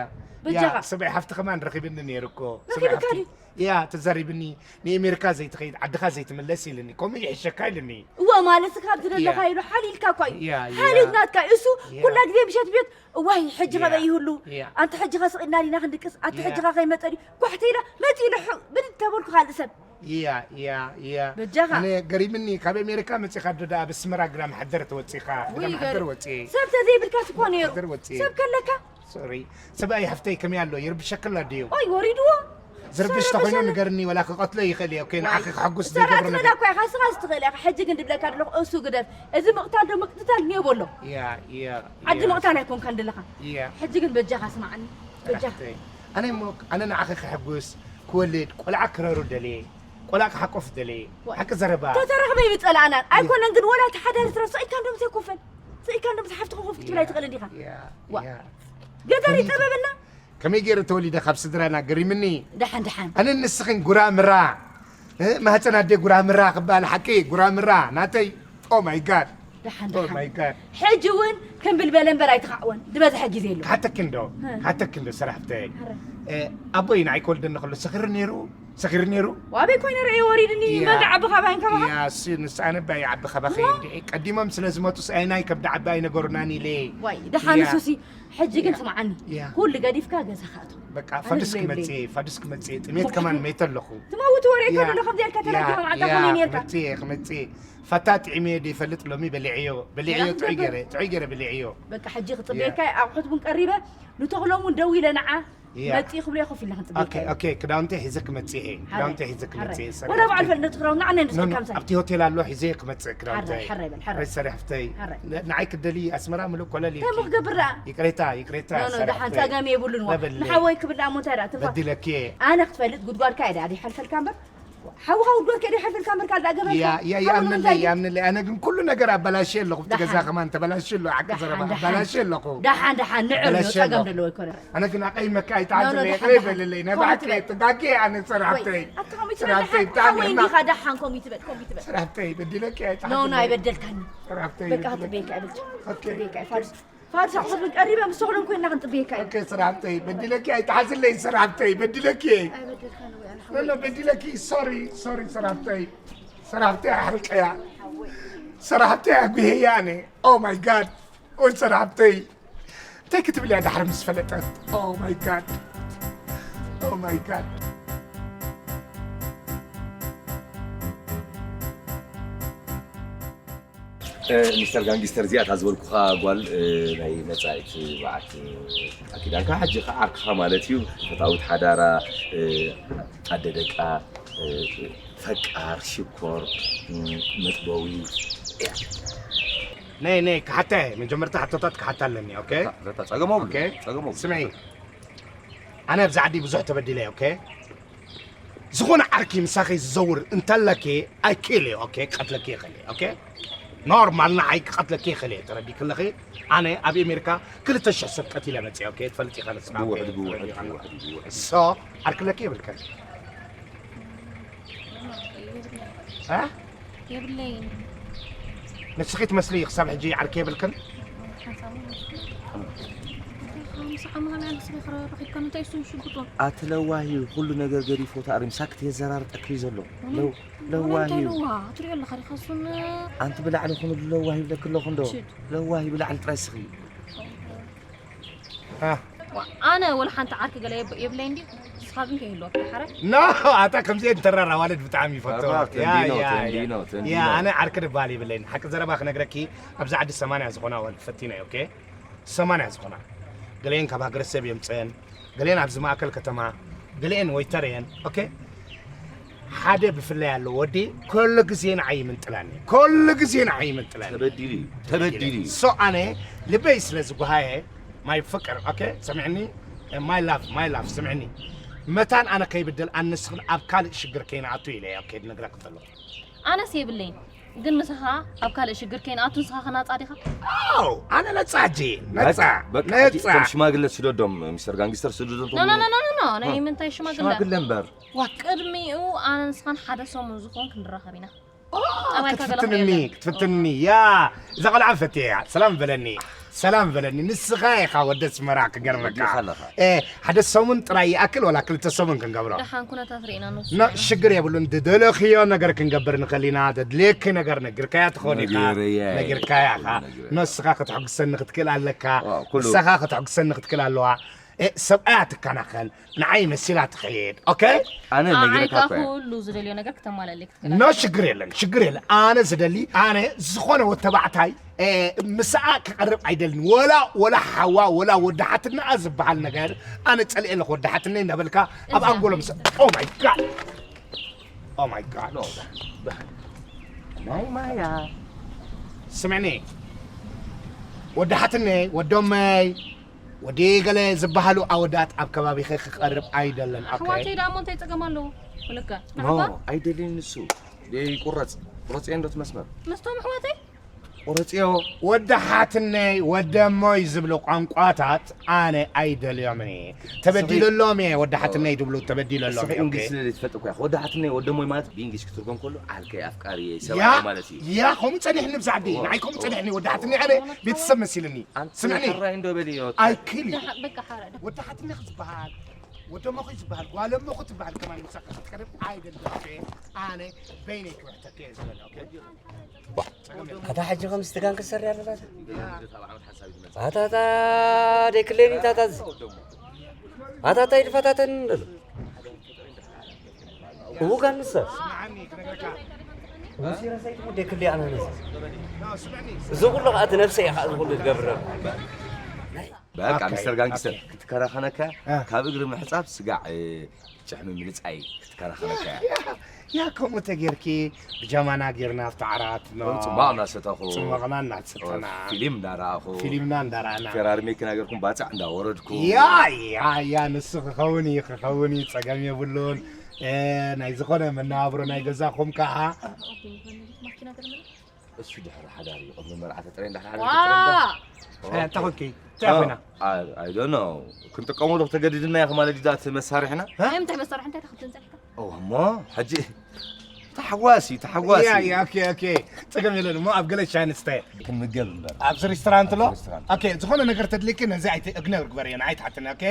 በጃኻ። ያ፣ ሰብኣይ ሓፍቲ ከማን ረኺብኒ ነይሩ እኮ። ሰብኣይ ረኺብካ ሓፍቲ። ድዩ? ያ፣ ተዛሪብኒ። ንኣሜሪካ ዘይትኸይድ፣ ዓድኻ ዘይትምለስ ኢልኒ። ከምኡ ይሕሸካ ኢልኒ። እወ፣ ማለት ካብ ያ። ዝደለኻ ኢሉ ሓሊልካ እኳ እዩ። ያ፣ ያ። ሓሊት ናትካ እዩ። እሱ ያ። ኩላ ግዜ ምሸት ቤት፣ እዋይ፣ ሕጂ ያ። ኸበይ ይህሉ? ያ። ኣንተ ሕጂ ኸስቕ ኢልና ዲና ክንድቅስ? ኣንተ ያ። ሕጂ ኸ ከይመጸ ድዩ? ጓሕ ተይላ፣ መጺኡ ኢሉ ሑ-፣ ብድድ ተበልኩ ካልእ ሰብ። ያ፣ ያ፣ ያ። በጃኻ። ኣነ ገሪምኒ፣ ካብ ኣሜሪካ መጺኻ ዶ ደኣ ኣብ ኣስመራ ግዳ መሓደር ተወጺኻ? ግዳ ውይ፣ መሓደር ገሪ-፣ ወጺኤ። ሰብ ተዘይብልካስ እኮ ነይሩ። መሓደር ወጺኤ። ሰብ ከለካ? ሶሪ። ሰብኣይ ሓፍተይ ከመይ ኣሎ? ይርብሸክላ ድዩ? ኦይ፣ ወሪድዎ። ዝርብሽ ሶሪ፣ ተኾይኑ ብሰለ- ንገርኒ፣ ወላ ክቐትሎ ይኽእል እየ። ኦኬ፣ ዋይ። ንዓኺ ከሐጉስ ሰራ ዘይገብሮ ትኽእላ ነገር። እኮ ኢኻ፣ ስኻ ዝትኽእል ኢኻ። ሕጂ ግን ድብለካ ኣለኹ፣ እሱ ግደፍ። እዚ ምቕታል ዶ ምቅትታል ኔቦ ኣሎ? ያ፣ ያ፣ ዓዲ ያ። ምቕታል ኣይኮንካን ዘለኻ። ያ። ሕጂ ግን በጃኻ ስማዓኒ። በጃኻ። ሓፍተይ፣ ኣነ እሞ፣ ኣነ ንዓኺ ከሐጉስ፣ ክወልድ፣ ቆልዓ ክረሩ ደልየ፣ ቆልዓ ክሓቆፍ ደልየ። ዋይ። ሓቂ ዘረባ። ተተራኽበ ይብጸልኣና። ያ። ኣይኮነን ግን ወላ እቲ ሓዳር ትረፍ፣ ስቕ ኢልካ እንዶ ምስ ኣይኮፈን። ስቕ ኢልካ እንዶ ምስ ሓፍትኻ ኮፍ ክትብል ያ፣ ኣይትኽእልን ዲኻ? ያ፣ ዋ። ያ። ገጠር ከመይ ይጠበበና። ከመይ ገይረ ተወሊደ ካብ ስድራና ገሪምኒ። ደሓን፣ ደሓን። ኣነን ንስኽን ጉራምራ፣ እ፣ ማህፀን ኣደ ጉራምራ ክበሃል ሓቂ፣ ጉራምራ ናተይ። Oh my God። ደሓን፣ Oh ደሓን። My God። ሕጂ እውን ክምብል በለ እምበር ኣይተኻዕወን። ዝበዝሐ ግዜ ኣሎ። ክሓተኪ እንዶ፣ እ። ክሓተኪ እንዶ ሰራሕተይ። ኣረ። እ፣ ኣቦይ ንዓይ ክወልደኒ ከሎ ሰኺሩ ነይሩ፣ ሰኺሩ ነይሩ። ዋበይ ኮይነ ርእየ ወሪድኒ፣ ያ። መን ደኣ ዓቢ ካባይን ካባኻ? ያ፣ እሱ፣ ንስ ኣነ ባይ ዓቢ ካባኺ እየ። እንድዒ። ቀዲሞም ስለ ዝመጡስ ኣይናይ ከብዲ ዓቢ ኣይነገሩናን ኢለ። ዋይ፣ ደሓን ያ። ንሱሲ። ሕጂ ግን ያ። ስምዓኒ። ያ። ኩሉ ገዲፍካ ገዛኻ እቶ። በቃ ኣነ ፋዱስ ዝብሎ ክመጽእ፣ ይብለይ። ፋዱስ ክመጽእ፣ ጥሜት ዋ፣ ከማን ኣነ መይተ ኣለኹ። ትመውት ወሬ ያ። ከሎ ከምዚ ኢልካ ያ፣ ተረጊኻ መዓልታ ያ፣ ኮነ ነርካ። ክመጽእ፣ ክመጽእ። ፋታ ጥዒመዮ ዘይፈልጥ ሎሚ በሊዐዮ፣ በሊዐዮ፣ ያ፣ ጥዑይ ገይረ፣ ጥዑይ ገይረ በሊዐዮ። በቃ ሕጂ ያ። ክጽበየካ እየ፣ ኣቑሑት እውን ቀሪበ፣ ንተኽሎም እውን ደዊለ ንዓ ያ። መጺእ ክብሎ እየ፣ ኮፍ ኢልና ክንጽበየካ ኦኬ፣ እዩ። ኦኬ፣ ክዳውንቲ ሒዘ ክመጽእ እየ። ሓራይ፣ ክዳውንቲ ሒዘ ሓራይ። ክመጽእ እየ፣ ወላ በዓል ሰራሕተይ። ፈልጥ ክዳውንቲ ንዓና ኖ፣ ኖ፣ ንስካ ምሳይ። ኣብቲ ሆቴል ኣሎ፣ ሒዘ ክመጽእ ክዳውንቲ። ሓራይ፣ ሓራይ በል፣ ሓራይ በል። ሬት ሰራሕተይ። ሓራይ። ን-፣ ንዓይ ክደሊ ኣስመራ ምሉእ ኮለል እንታይ እሞ ኢልኪ። ክገብር ደኣ? ይቅሬታ፣ ይቅሬታ ኖ፣ ኖ፣ ደሓን ሰራሕተይ። ጸገም የብሉን። ዋ። በበለይ። ንሓወይ ክብል ደኣ እሞ እንታይ ደኣ ትንፋስ? በዲለኪ እየ። ኣነ ክትፈልጥ ጉድጓድካ እየ ደኣ ድሓልፈልካ እምበር፣ ሓውኻ ጉድጓድካ እየ ድሓልፈልካ እምበር፣ ካልእ ደኣ ገበርካ? ያ፣ ያ፣ ሓው ይኣምንለይ፣ ንምንታይ ግን? ይኣምንለይ። ኣነ ግን ኩሉ ነገር ኣበላሽየ ኣለኹ። ኣብቲ ገዛ ደሓን። ከማን ተበላሽየ ኣሎ፣ ሓቂ ደሓን፣ ዘረባ ደሓን። ኣበላሽየ ኣለኹ። ደሓን፣ ደሓን፣ ንዕብ በሎ፣ ኣበላሽየ ጸገም ኣለኹ። ዘለዎ ኣይኮነን። ኣነ ግን ኣቀይመካ ኖ፣ ኖ፣ ኣይትዓዝለይ፣ ደሓን፣ ይቕረ ደሓን። በልለይ። ከምኡ ናባዕከ ትበል። ጥጋጌ ኣነ ከምኡ ሰራሕተይ። ትበል። ኣታ ከምኡ ትበል። ሰራሕተይ፣ ኣታ ብጣዕሚ ሓወይ ሕማቕ። እንዲኻ ደሓን ከምኡ ትበል፣ ከምኡ ትበል። ሰራሕተይ፣ በዲለኪ ኖ፣ ኖ፣ ኣይትዓዝለይ። ኣይበደልካኒ። ሰራሕተይ፣ በቃ በዲለኪ። ክትበየካ ኣይበልኩ። ኦኬ። ክትበየካ ኣይፋልስ። ፋልስ ኣቑሑት ምን ቀሪበ፣ ምስ ተኽሎም ኮይና ክንጽበየካ እዩ። ኦኬ፣ ሰራሕተይ፣ በዲለኪ ኣይትዓዝለይ፣ ሰራሕተይ፣ በዲለኪ። ኣይበደልካን ወይ ኣነ ኖ፣ ኖ፣ ሓወይ። በዲለኪ። ሶሪ፣ ሶሪ፣ ሰራሕተይ። ሰራሕተይ ኣሕርቀያ። ሰራሕተይ ኣጉሄያ ኣነ። Oh my God። ኦይ፣ ሰራሕተይ። እንታይ ክትብል እያ ድሕሪ ምስ ፈለጠት? Oh my God። Oh my God። እ፣ ሚስተር ጋንጊስተር፣ እዚኣ እታ ዝበልኩኻ ጓል፣ እ፣ ናይ መጻኢት በዓልቲ ቃል ኪዳንካ፣ ሕጂ ኸዓ ዓርክኻ ማለት እዩ፣ ፈታዊት ሓዳራ፣ እ፣ ኣደ ደቃ፣ እ፣ ፈቃር፣ ሽኮር፣ እ፣ መጥበዊ እያ። ነይ፣ ነይ፣ ክሓታ እየ። መጀመርታ ሕቶታት ክሓታ ኣለኒ፣ ኦኬ? እታ፣ እታ ጸገም የብሉን፣ ኦኬ? ጸገም የብሉን። ስምዒ፣ ኣነ ኣብዚ ዓዲ ብዙሕ ተበዲለ እየ፣ ኦኬ? ዝኾነ ዓርኪ ምሳኺ ዝዘውር እንተለኪ፣ I kill you፣ ኦኬ? ቀትለኪ ይኽእል እየ፣ ኦኬ? ኖርማል ንዓይ ክቐትለኪ ይኽእል እየ። ተረዲእኪ ኣለኺ? ኣነ ኣብ ኣሜሪካ ክልተ ሽሕ ሰብ ቀቲለ መፅእ። ኦኬ፣ ትፈልጥ ኢኻ ንስኻ። ኦኬ፣ ውሕድ ብውሕድ፣ ተረዲእኻ ኣለኻ። ውሕድ ብውሕድ። ሶ ዓርክለኪ የብልከን። እ? የብለይን። ንስኺ ትመስሊ ክሳብ ሕጂ ዓርኪ የብልክን? ሓንሳብ እውን ምስዓ መሃላ ንስኺ ረኺብካ ምንታይ እሱን ሽጉጡ? ኣቲ ለዋሂ ኩሉ ነገር ገዲፎ ተኣሪምሳ ክትየዘራርጠኪ እዩ ዘሎ። እውነት? ለው-፣ እውነት ለዋሂ እንታይ እዩ። ለዋ? ትሪኦ ኣለኻ ዲኻ እሱን? ኣንቲ ብላዕሊ ኩኑ ለዋሂ ይብለኪ ኣለኹ እንዶ። ሽት። ለዋሂ ብላዕሊ ጥራይ ስኺ። እ። ዋ፣ ኣነ ወላ ሓንቲ ዓርኪ ገለ የብ-፣ የብለይ እንዲ፣ ንስኻ ግን ከይህልወካ ሓራይ። ኖ፣ ኣታ ከምዚኤን ተራር ኣዋልድ ብጣዕሚ ይፈትዋ። ተራር ያ፣ ተንዲኖ፣ ያ፣ ያ። ተንዲኖ፣ ተንዲኖ። ያ፣ ኣነ ዓርኪ ድበሃል የብለይን። ሓቂ ዘረባ ክነግረኪ፣ ኣብዚ ዓዲ ሰማንያ ዝኾና ኣዋልድ ፈቲነ፣ ኦኬ? ሰማንያ ዝኾና። ገለኤን ካብ ሃገረሰብ የምፅአን፣ ገለኤን ኣብዚ ማእከል ከተማ፣ ገለኤን ወይተር እየን፣ ኦኬ? ሓደ ብፍላይ ኣሎ ወዲ፣ ኩሉ ግዜ ንዓይ ይምንጥላኒ፣ ኩሉ ግዜ ንዓይ ይምንጥላኒ። ተበዲሉ እዩ፣ ተበዲሉ እዩ። ሶ ኣነ ልበይ ስለ ዝጓሃየ፣ ማይ ፍቅር፣ ኦኬ፣ ሰምዕኒ፣ ማይ ላቭ፣ ማይ ላቭ፣ ስምዕኒ። መታን ኣነ ከይብደል፣ ኣነ ንስኽን ኣብ ካልእ ሽግር ከይንኣቱ ኢለ፣ ኦኬ፣ ድነግረክ ከለኹ። ኣነስ የብለይን፣ ግን ምሳኻ ኣብ ካልእ ሽግር ከይንኣቱ ንስኻ ኸ ናጻ ዲኻ? ኣው፣ ኣነ ነጻ ሕጂ፣ ነጻ፣ በቃ፣ በቃ፣ ነጻ። እቶም ሽማግለ ስደዶም፣ ሚስተር ጋንግስተር ስደዶም፣ ኖ፣ ኖ፣ ቶም ኖ፣ ኖ፣ ኖ፣ ኖ፣ ናይ እ። ምንታይ ሽማግለ? ሽማግለ እምበር። ዋ፣ ቅድሚኡ ኣነ ንስኻን ሓደ ሰሙን ዝኾን ክንራኸብ ኢና። ኦ፣ ጠባይካ ክትፍትንኒ፣ ገለኹ የለን። ክትፍትንኒ፣ ያ፣ እዛ ቆልዓ ፈትየ እያ። ሰላም በለኒ፣ ሰላም በለኒ። ንስኻ ኢኻ ወዲ ኣስመራ ክገርመካ። ወዲኻ ኣለኻ። እ፣ ሓደ ሰሙን ጥራይ ይኣክል ወላ ክልተ ሰሙን ክንገብሮ? ደሓን ኩነታት ርኢና ንወስድ ኖ፣ ኢና። ሽግር የብሉን። ዝደለኽዮ ነገር ክንገብር ንኽእል ኢና። ዘድልየኪ ነገር ነጊርካያ ትኸውን ኢኻ። ነጊረያ እየ። ነጊርካያ ኢኻ። ነጊረያ። ንስኻ ከተሐጉሰኒ ክትክእል ኣለካ። ዋው፣ ኩሉ ንስኻ ከተሐጉሰኒ ክትክእል ኣለዋ። እ፣ ሰብኣያ ትከናኸን፣ ንዓይ መሲላ ትኸይድ። ኦኬ? ኣነ ኣይ፣ ነጊረካ እኮ እየ። ኩሉ ዝደልዮ ነገር ክተማላልክ ትክእል ኖ፣ ኣለካ። ሽግር የለን፣ ሽግር የለን። ኣነ ዝደሊ፣ ኣነ ዝኾነ ወተባዕታይ፣ እ፣ ምስኣ ክቐርብ ኣይደልን። ወላ፣ ወላ ሓዋ፣ ወላ ወዲ ሓትነኣ ዝበሃል ነገር፣ ኣነ ጸሊኤ ኣለኹ። ወዲ ሓትነይ እንዳበልካ ኣብ እዚ ኣንጎሎም ሰ-፣ ኦ ማይ ጋድ። ኦ ማይ ጋድ። ኖ፣ ዳ-፣ ዳ-፣ ናይ ማያ። ስምዕኒ፣ ወዲ ሓትነይ፣ ወዶመይ፣ ወዲ ገለ ዝበሃሉ ኣወዳት ኣብ ከባቢኺ ክቐርብ ኣይደለን። ኦኬ? ኣሕዋተይ ደኣ እሞ እንታይ ጸገም ኣለዎ? ወለካ፣ ኖ፣ ንዓኻ? ኣይደልይን ንሱ። ይቁረጽ። ቁረጽ እየ እንዶ እቲ መስመር። ምስቶም ኣሕዋተይ? ቁረጽዮ። ወዲ ሓትነይ፣ ወደሞይ ዝብሉ ቋንቋታት ኣነ ኣይደልዮምን እየ። ተበዲለሎም እየ፣ ወዲ ሓትነይ ድብሉ ተበዲለሎም እስኺ እየ፣ ኦኬ? እንግሊዝ ስለ ዘይትፈልጢ እኮ ኢኻ። ወዲ ሓትነይ፣ ወደሞይ ማለት ብእንግሊዝ ክትርጎም ከሎ ዓርከይ፣ ኣፍቃሪየይ፣ ያ፣ ሰብኣይ ማለት እዩ። ያ፣ ከምኡ ጸኒሕኒ ብዛ ዓዲ። ኦ፣ ንዓይ ከምኡ ኦ፣ ጸኒሕኒ፣ ወዲ ሓትነይ ኣነ ቤተሰብ መሲልኒ። ኣንቲ ስምዕኒ። ሕራይ እንዶ በልዮ። I kill you። ደሓ-፣ በቃ ሓረ፣ ደሓ-፣ ወዲ ሓትነይ ዝበሃል፣ ወደሞኺ ዝበሃል፣ ጓለሞኺ ዝበሃል ከማን ምሳኻ ክትቀርብ ኣይደልን፣ ኦኬ? ኣነ በይነይ ክብሕተኪ እየ ዝበለ፣ ኦኬ? ኣታ ሕጂ ከም ስትጋን ክሰሪ ኣለና። ኣታታ ደክለኒ ታታዝ። ኣታታ ይድፋታተን እንደሎ። እቡ ጋንሰ። እቡ ሲረሰይት ሙደ ክሊ ኣናነስ። እዚ ኩሉ ከኣ እቲ ነፍሰ እያ ከኣ እዚ ኩሉ ትገብር። በቃ ኦኬ፣ ሚስተር ጋንግስተር ኦኬ። ክትከራኸነካ እ። ካብ እግሪ ምሕጻብ ስጋዕ እ፣ ጭሕሚ ምልጻይ ክትከራኸረካ እያ። ያ፣ ያ፣ ከምኡ ተጌርኪ፣ ብጃማና ጌርና ኣብቲ ዓራት፣ ኖ። ጽማቕና ሰተኹ። ጽማቕና እናሰተና። ፊልም እናረኣኹ። ፊልምና እንዳረኣና። ፈራርሜኪ ነገርኩም ባጽዕ እንዳወረድኩ። ያ፣ ያ፣ ያ፣ ንሱ ክኸውን እዩ፣ ክኸውን እዩ፣ ጸገም የብሉን። እ፣ ናይ ዝኾነ መነባብሮ ናይ ገዛኹም ከኣ። ማኪና ተለመደ? እሱ ድሕሪ ሓዳር እዩ፣ ቅድሚ መርዓ ተጥረይ እንዳ ሓዳር ዋ! ተጥረይ እንዳ-፣ እ፣ እንታይ ኮንኪ? እንታይ ኮይና? አ፣ I don't know። ክንጥቀመሉ ተገዲድና ኢኹም ማለት ድዩ እቲ መሳርሕና? እ? እንታይ መሳርሒ? እንታይ ተኸፍትን ጸኒሕካ? ኦ፣ እሞ፣ ሕጂ ተሓዋሲ፣ ተሓዋሲ። ያ፣ ያ፣ ኦኬ፣ ኦኬ። ጸገም የለን እሞ፣ ኣብ ገለ ሻሂ ንስተ። ክንምገብ እምበር። ኣብዚ ሬስቶራንት ኣሎ? ኣብ ሬስቶራንት። ኦኬ፣ ዝኾነ ነገር ተድልየኪ ነዚ ኣይት-፣ እግነር ግበርዮ፣ ንዓይ ትሓትኒ፣ ኦኬ?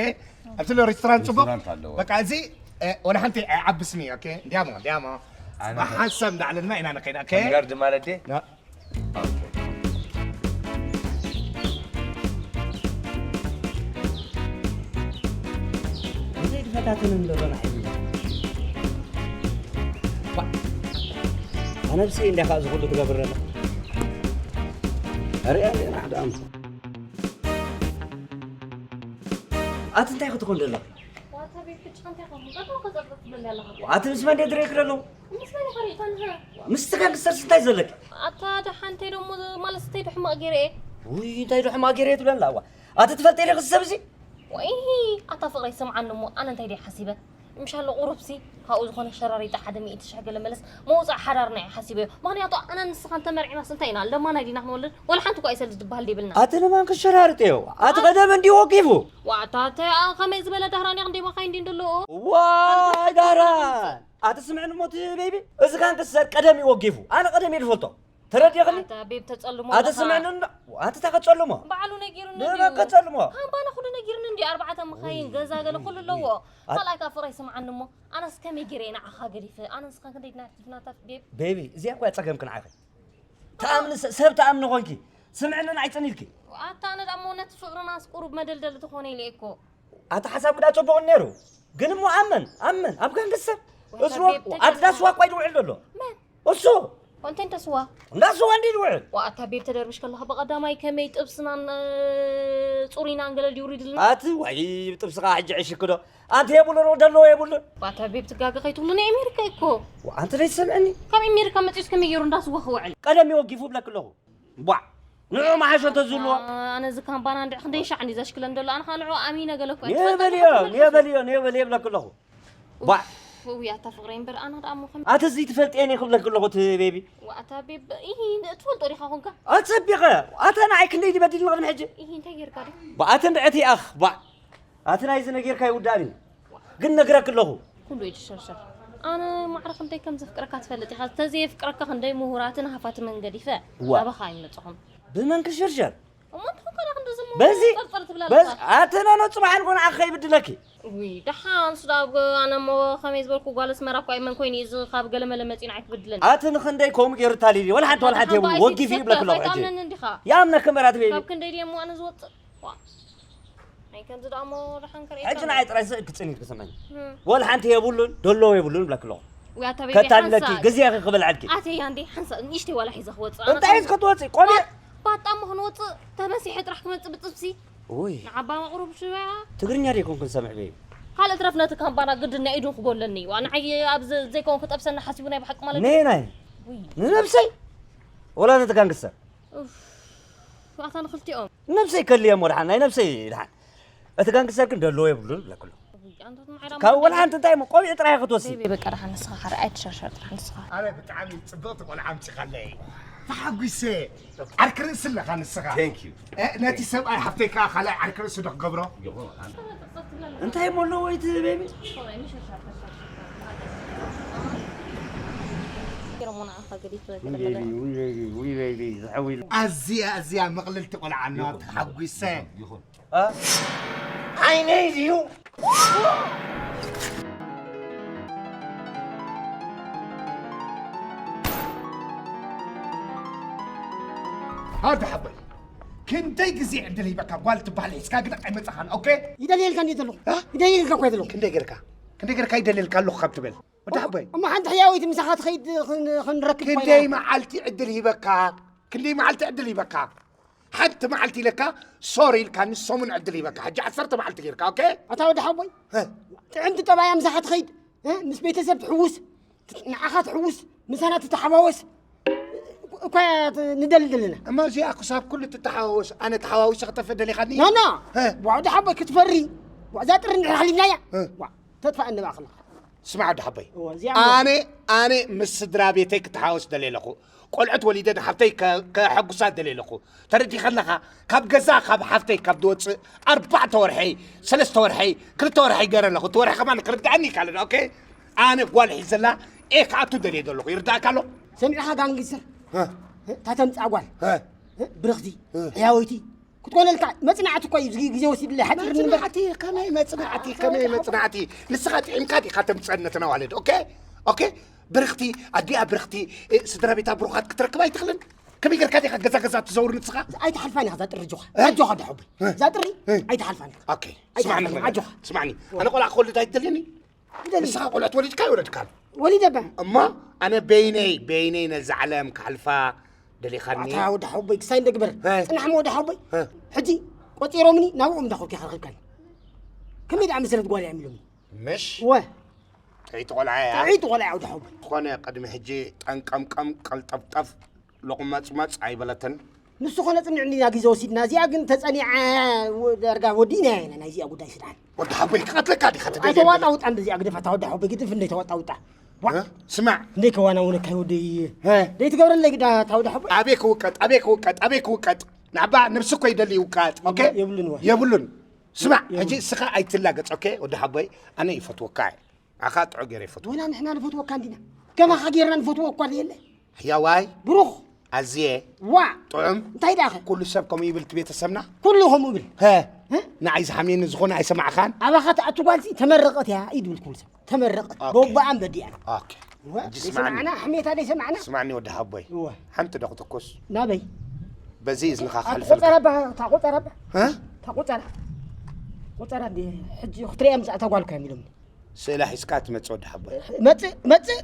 ኣብቲ ሬስቶራንት ጽቡቕ? ሬስቶራንት ኣለዎ። በቃ፣ እዚ፣ እ፣ ወላ ሓንቲ ኣይዓብስን እዩ፣ ኦኬ? እንዲያሞ፣ እንዲያሞ። ኣነ ብሓንሳብ እንዳዕለልና ኢና ንኸይድ፣ ኦኬ? ጋርድ ማለት ድየ? ና። ብዘይ ድፈታተንን ዘሎ ንዓይ። ባ-፣ ኣነብሰይ እንዲያ ከዓ ዝኹሉ ትገብር ዘላ። ሪኣ ሪኣ ሓደ ኣምሳ። ኣቲ እንታይ ክትኾን ደላ? ዋታ ቤት ሕጂ ከምታይ ከምኡ ቀጠው ከጸብጥ ትብለኒ ኣለኻ? ኣቲ ምስ መን ድየ ድሬ ክደሎ? ምስ መን ኢኻ ሪእካ ኣለኻ? ምስቲ ጋንግስተርስ እንታይ ዘለኪ? ኣታ ደሓን እንታይ ደሞ ማለት እንታይ ዶ ሕማቕ ገይረ እየ? ውይ እንታይ ዶ ሕማቕ ገይረ እየ ትብለኒ ኣለዋ? ኣቲ ትፈልጥ ኢለ ክዚ ሰብ እዚ? ወይ ኣታ ፍቕረይ ስምዓኒ እሞ ኣነ እንታይ ድየ ሓሲበ? ምሻሎ ቁሩብሲ ካብኡ ዝኾነ ሸራሪጣ ሓደ ሚእቲ ሽሕ ገለ መለስ መውፃእ ሓዳርና እዩ ሓሲበዮ። ምኽንያቱ ኣነ ንስኻን ተመርዒናስ እንታይ ኢና ኣለማና ዲና ክንወልድ? ወላ ሓንቲ እኳ ኣይሰልድ ዝበሃል ደይብልና። ኣቲ ንማን ክሸራርጥ እዮ ኣቲ ቀደም እንዲ ወቂፉ። ዋዕታተ ከመይ ዝበለ ዳህራን ክንደይ መኻይ እንዲ እንደለዎ። ዋይ ዳህራን ኣቲ ስምዕኒ ሞት ቤቢ፣ እዚ ካን ክሰር ቀደም እዩ ወጊፉ። ኣነ ቀደም እየ ዝፈልጦ። ተረዲእኽኒ? ኣታ ቤብ ተጸልሞ ኣቲ ኣለኻ። ስምዕኒ እንዶ ኣቲ ታኸጸልሞ። ባዕሉ ነጊሩኒ ንበ ድዩ? ከጸልሞ። ካምባና ኩሉ ነጊሩኒ እንዲ ኣርባዕተ መኻይን ገዛ ገለ ኩሉ ኣለዎ። ኣት- ካልኣይ ካብ ፍቕረይ ስምዓኒ እሞ ኣነስ ከመይ ገይረ እየ ንዓኻ ገዲፈ? ኣነ ንስኻ ክንደይ ድና ሒፍናታ ቤብ? ቤቢ፣ እዚኣ እኮ እያ ጸገምኪ ንዓኺ። ተኣምኒ ስ- ሰብ ተኣምኒ ኾንኪ። ስምዕንን ኣይጸኒልኪ። ኣታ ኣነ ደኣ እሞ ነቲ ፍቕርናስ ቁሩብ መደልደሊ ትኾነ ኢለ እየ እኮ። ኣቲ ሓሳብ ግዳ ጽቡቕ ነይሩ። ግን እሞ ኣመን ኣመን ኣብ ጋንግስተር ወይ እሱ ካብ ቤት ኣቲ ዳስዋ እኳ ይድውዕል ዘሎ። መን? እሱ ኮንቴንት ስዋ። እንዳስዋ እንዲ ይድውዕል። ዋእታ ቤብ ተደርብሽ ከለኻ ብቐዳማይ ከመይ ጥብስናን እ፣ ጹሪናን ገለ ድዩ ውሪድልና? ኣቲ ወይ ጥብስኻ ሕጂ ዕሽክዶ ኣንቲ የብሉን ደለዎ የብሉን። ዋእታ ቤብ ትጋገ ከይትብሉ ናይ ኣሜሪካ እኮ። ኣንቲ ዘይትሰምዕኒ። ካብ ኣሜሪካ መጺኡስ ከመይ ገይሩ እንዳስዋ ክውዕል? ቀደም ይወጊፉ ብለክ ኣለኹ። ቧዕ ንዑ መሓሾ እንተዝህልዎ። ኣነ ዝካምባና እንድዒ ክንደይ ሻዕ እንዲ ዘሽክለን ዘሎ ኣነ ከዓ ንዑ ኣሚነ ገለ እኮ እየ ትፈልጠኒ ኔበልዮ እኮ ትፈልጠኒ። ኔበልዮ ኔበልዮ ይብለክ ኣለኹ። ቧዕ ውይ ኣታ ፍቅረይ እምበር ኣነ ደኣ እሞ ከመይ ኣቲ እዚ ትፈልጥየኒ ክብለክ ኣለኹ እቲ ቤቢ። ኣታ ቤብ ኢሂ ትፈልጦ ዲኻ ኮንካ? ኣጸቢቐ ኣታ ንዓይ ክንደይ ድበዲልኒ ቅድሚ ሕጂ። ኢሂ እንታይ ጌርካ ዶ? ብኣተ እንድዐቲ ኣኽ ቧዕ ኣቲ ናይዚ ነጊርካ ይውዳእኒ ግን ነግረክ ኣለኹ። ኩሉ እዩ ዝሸርሸር። ኣነ ማዕረ ክንደይ ከም ዘፍቅረካ ትፈልጥ ኢኻ። ተዘየፍቅረካ ክንደይ ምሁራትን ሃፋትምን ገዲፈ እዋ። ናባኻ ኣይመጽኹን። ብመን ክሽርሸር? እሞ እንታይ ኮነ ክንድዚ እሞ በዚ- ጠርጠር ትብላ በዚ ኣለኻ? ኣተናኖ ጽባሕ ንኮን ኣኸ ይብድለኪ። ውይ ደሓን ሱዳ ኣብ ኣነ እሞ ከመይ ዝበልኩ ጓል ኣስመራ እኳ እመን ኮይኑ እዩ እዚ ካብ ገለመለ መጺኡ ንዓይ ክብድለኒ። ኣቲ ንኽንደይ ከምኡ ገይሩ ታሊሊ ወላ ሓንቲ ወላ ሓንቲ የብሉ ወጊፍ ይብለክ ኣለኹ ሕጂ። ኣይትኣምነኒ እንዲኻ። ይኣምነክ እምበር ኣቲ ቤቢ። ካብ ክንደይ ድየ እሞ ኣነ ዝወጽእ? ዋ ናይ ከምዚ ደኣ እሞ ደሓን ከርእየካ ሕጂ እሞ። ንዓይ ጥራይ ስእ ክትጽኒ ክሰማኝ እም። ወላ ሓንቲ የብሉን ደለዎ የብሉን እብለክ ኣለኹ። ውይ ኣታ ቤቢ ከታልለኪ ሓንሳእ። ግዜኺ ክበልዐልኪ ኣተያ እንዴ ሓንሳእ ንእሽተይ ዋላ ሒዘ ክወጽእ ኣነ እንታይ እዩ ከምዚ። ክትወፅእ ቆቢዕ ባጣ እሞ ክንወፅእ ተመሲሐ ጥራሕ ክመጽእ ብጥብሲ ውይ ንዓባ መቕሩብ ሽበያ ትግርኛ ደይኮንኩ ዝሰምዕ በይ ካልእ ትረፍ ነቲ ካምባና ግድን ናይ ኢዱን ክጎለኒ እዩ ንዓይ ኣብ ዘይከውን ክጠብሰኒ ሓሲቡ ናይ ብሓቂ ማለት እዩ ነየናይ ውይ ንነብሰይ ወላ ነቲ ጋንግስተር ኡፍ፣ ኣታ ንኽልቲኦም ነብሰይ ከልየ እሞ ድሓን ናይ ነብሰይ ድሓን እቲ ጋንግስተር ግን ደለዎ የብሉን ብለክሎ ካብ ወላ ሓንቲ እንታይ እሞ ቆቢዕ ጥራይ ክትወስድ ቤቢ በቃ ድሓን ንስኻ ሓረ ኣይትሸርሸር ጥራሕ ንስኻ ኣረ ብጣዕሚ ፅብቕቲ ቆልዓ ኣምፂኻለይ ተሓጒሰ ዓርኪ ርእሲ ኣለኻ ንስኻ Thank you. እ፣ ነቲ ሰብኣይ ሓፍተይ ከዓ ካልኣይ ዓርኪ ርእሲ ዶ ክገብሮ እንታይ እሞ ኣለዎ እቲ ቤቢ ኣዝያ ኣዝያ መቕልልቲ ቆልዓ ና ተሓጒሰ ዓይነይ እዩ ኣደ ሓበይ ክንደይ ግዜ ዕድል ሂበካ ጓል ትበሃል ሒዝካ ግን ኣይመጻኻን ኦኬ ይደልየልካ እንዴ ዘለኹ ይደልየልካ እኮ ዘለኹ ክንደይ ገርካ ክንደይ ገርካ ይደልየልካ ኣለኹ ካብ ትበል ወዲ ሓበይ እማ ሓንቲ ሕያወይቲ ምሳኻ ትኸይድ ክንረክብ ኮይና ክንደይ መዓልቲ ዕድል ሂበካ ክንደይ መዓልቲ ዕድል ሂበካ ሓንቲ መዓልቲ ኢለካ ሶሪ ኢልካኒ ሰሙን ዕድል ሂበካ ሕጂ ዓሰርተ መዓልቲ ጌርካ ኦኬ ኣታ ወዲ ሓቦይ ጥዕምቲ ጠባያ ምሳኻ ትኸይድ ምስ ቤተሰብ ትሕውስ ንዓኻ ትሕውስ ምሳና ትተሓዋወስ እኳ ንደሊ ዘለና እማ እዚኣ ክሳብ ኩሉ ትተሓዋወስ ኣነ ተሓዋዊሰ ክጠፈ ደሊኻኒ ኖ ኖ ወዲ ሓቦይ ክትፈሪ እዛ ጥሪ እንድሕር ሃሊብናያ ተጥፋእ እንባእኽና ስማዕ ወዲ ሓቦይ ኣነ ኣነ ምስ ስድራ ቤተይ ክተሓወስ ደልየ ኣለኹ ቆልዑት ወሊደ ንሓፍተይ ከሐጉሳ ደልየ ኣለኹ ተረዲኻ ኣለኻ ካብ ገዛ ካብ ሓፍተይ ካብ ዝወፅእ ኣርባዕተ ወርሐይ ሰለስተ ወርሐይ ክልተ ወርሐይ ገረ ኣለኹ እቲ ወርሒ ከማን ክርድኣኒ ይካለ ኦኬ ኣነ ጓል ሒዘላ ኤ ክኣቱ ደልየ ዘለኹ ይርዳእካ ኣሎ ሰሚዕኻ ጋንጊስተር እታ ተምፅኣ ጓል ብርኽቲ ሕያወይቲ ክትኮነልካ መፅናዕቲ እኮ እዩ ግዜ ወሲድለ ሓፂር ንበር መፅናዕቲ ከመይ መፅናዕቲ ከመይ መፅናዕቲ ንስኻ ጥዒምካ ዲኻ ተምፀን ነተን ኣዋልድ ኦኬ ኦኬ ብርኽቲ ኣዲኣ ብርኽቲ ስድራ ቤታ ብሩኻት ክትረክብ ኣይትኽልን ከመይ ጌርካ ዲኻ ገዛ ገዛ ትዘውር ንስኻ ኣይትሓልፋን ኢኻ እዛ ጥሪ ኣጆኻ ኣጆኻ ዶ ሕቡይ እዛ ጥሪ ኣይትሓልፋን ኢኻ ኦኬ ስማዕኒ ኣጆኻ ስማዕኒ ኣነ ቆልዓ ክወልድ ኣይትደልየኒ ንስኻ ቆልዑ ተወሊድካ ይወለድካ ወሊደ በ እሞ ኣነ በይነይ በይነይ ነዛ ዓለም ክሓልፋ ደሊኻኒ ኣታ ወዲ ሓወቦይ ክሳይ እንደግበር እ። ፅናሕ ሞ ወዲ ሓወቦይ እ። ሕጂ ቆፂሮምኒ ናብኦም እንዳኸብኪ ከረኽብካኒ ከመይ ደኣ መሰለት ጓል እያ ሚሎምኒ ምሽ ወ ጥዕይቲ ቆልዓ እያ ጥዕይቲ ቆልዓ ወዲ ሓወቦይ ዝኾነ ቅድሚ ሕጂ ጠንቀምቀም ቀልጠፍጠፍ ሎቕመፅመፅ ኣይበለትን ንሱ ኾነ ፅንዕኒ ኢና ግዜ ወሲድና እዚኣ ግን ተፀኒዓ ዳርጋ ወዲእና ኢና ናይዚኣ ጉዳይ ስድዓን ወዲ ሓቦይ ክቐትለካ ዲኻ ትደሊ? ኣይተዋጣውጣ እንደዚኣ ግደፋ፣ እታ ወዲ ሓቦይ ግድፍ እንደይተዋጣውጣ። ዋ፣ እ? ስማዕ። እንደይ ከዋናውነካ ወደይ። እ? ደይ ትገብረለይ ግዳ፣ እታ ወዲ ሓቦይ። ኣበይ ክውቀጥ፣ ኣበይ ክውቀጥ፣ ኣበይ ክውቀጥ? ንዓባ ነብሲ እኮ ይደሊ ይውቀጥ። ኦኬ? የብሉን ወይ? የብሉን። ስማዕ፣ የብሉን። ሕጂ እስኻ ኣይትላገጽ፣ ኦኬ? ወዲ ሓቦይ፣ ኣነ ይፈትወካ እየ። ኣኻ ጥዑ ገይረ ይፈትወካ። ወላ ንሕና ንፈትወካ እንዲና። ከማኻ ጌርና ንፈትዎ እኳ የለ። ሕያዋይ። ብሩኽ። ኣዝየ። ዋ። ጥዑም። እንታይ ደኣ ኸ? ኩሉ ሰብ ከምኡ ይብል እቲ ቤተሰብና። ኩሉ ከምኡ ይብል። ሀ። እ? ንዓይ ዝሓምየኒ ዝኾነ ኣይሰማዕኻን። ኣባኻ ትኣቱ ጓልሲ ተመረቐት እያ እዩ ዝብል ኩሉ ሰብ። ተመረቐት። ኦኬ። በቦኣን በዲኣን። ኦኬ። እወ፣ ሕጂ ስማዕኒ። ዘይሰማዕና፣ ሕሜታ ዘይሰማዕና። ስማዕኒ ወዲ ሓቦይ። እወ። ሓንቲ ዶ ክትኩስ? ናበይ? በዚ እዝንኻ ኣቲ ክሓልፈልካ። ቆጸራ ባ-፣ እታ ቆጸራ ባ-፣ እ? እታ ቆጸራ። ቆጸራ እንዲ ሕጂ ክትሪኣ ምስ ኣታ ጓልካ እዮም ኢሎምኒ። ስእላ ሒዝካ ትመጽእ ወዲ ሓቦይ። መጽእ፣ መጽእ፣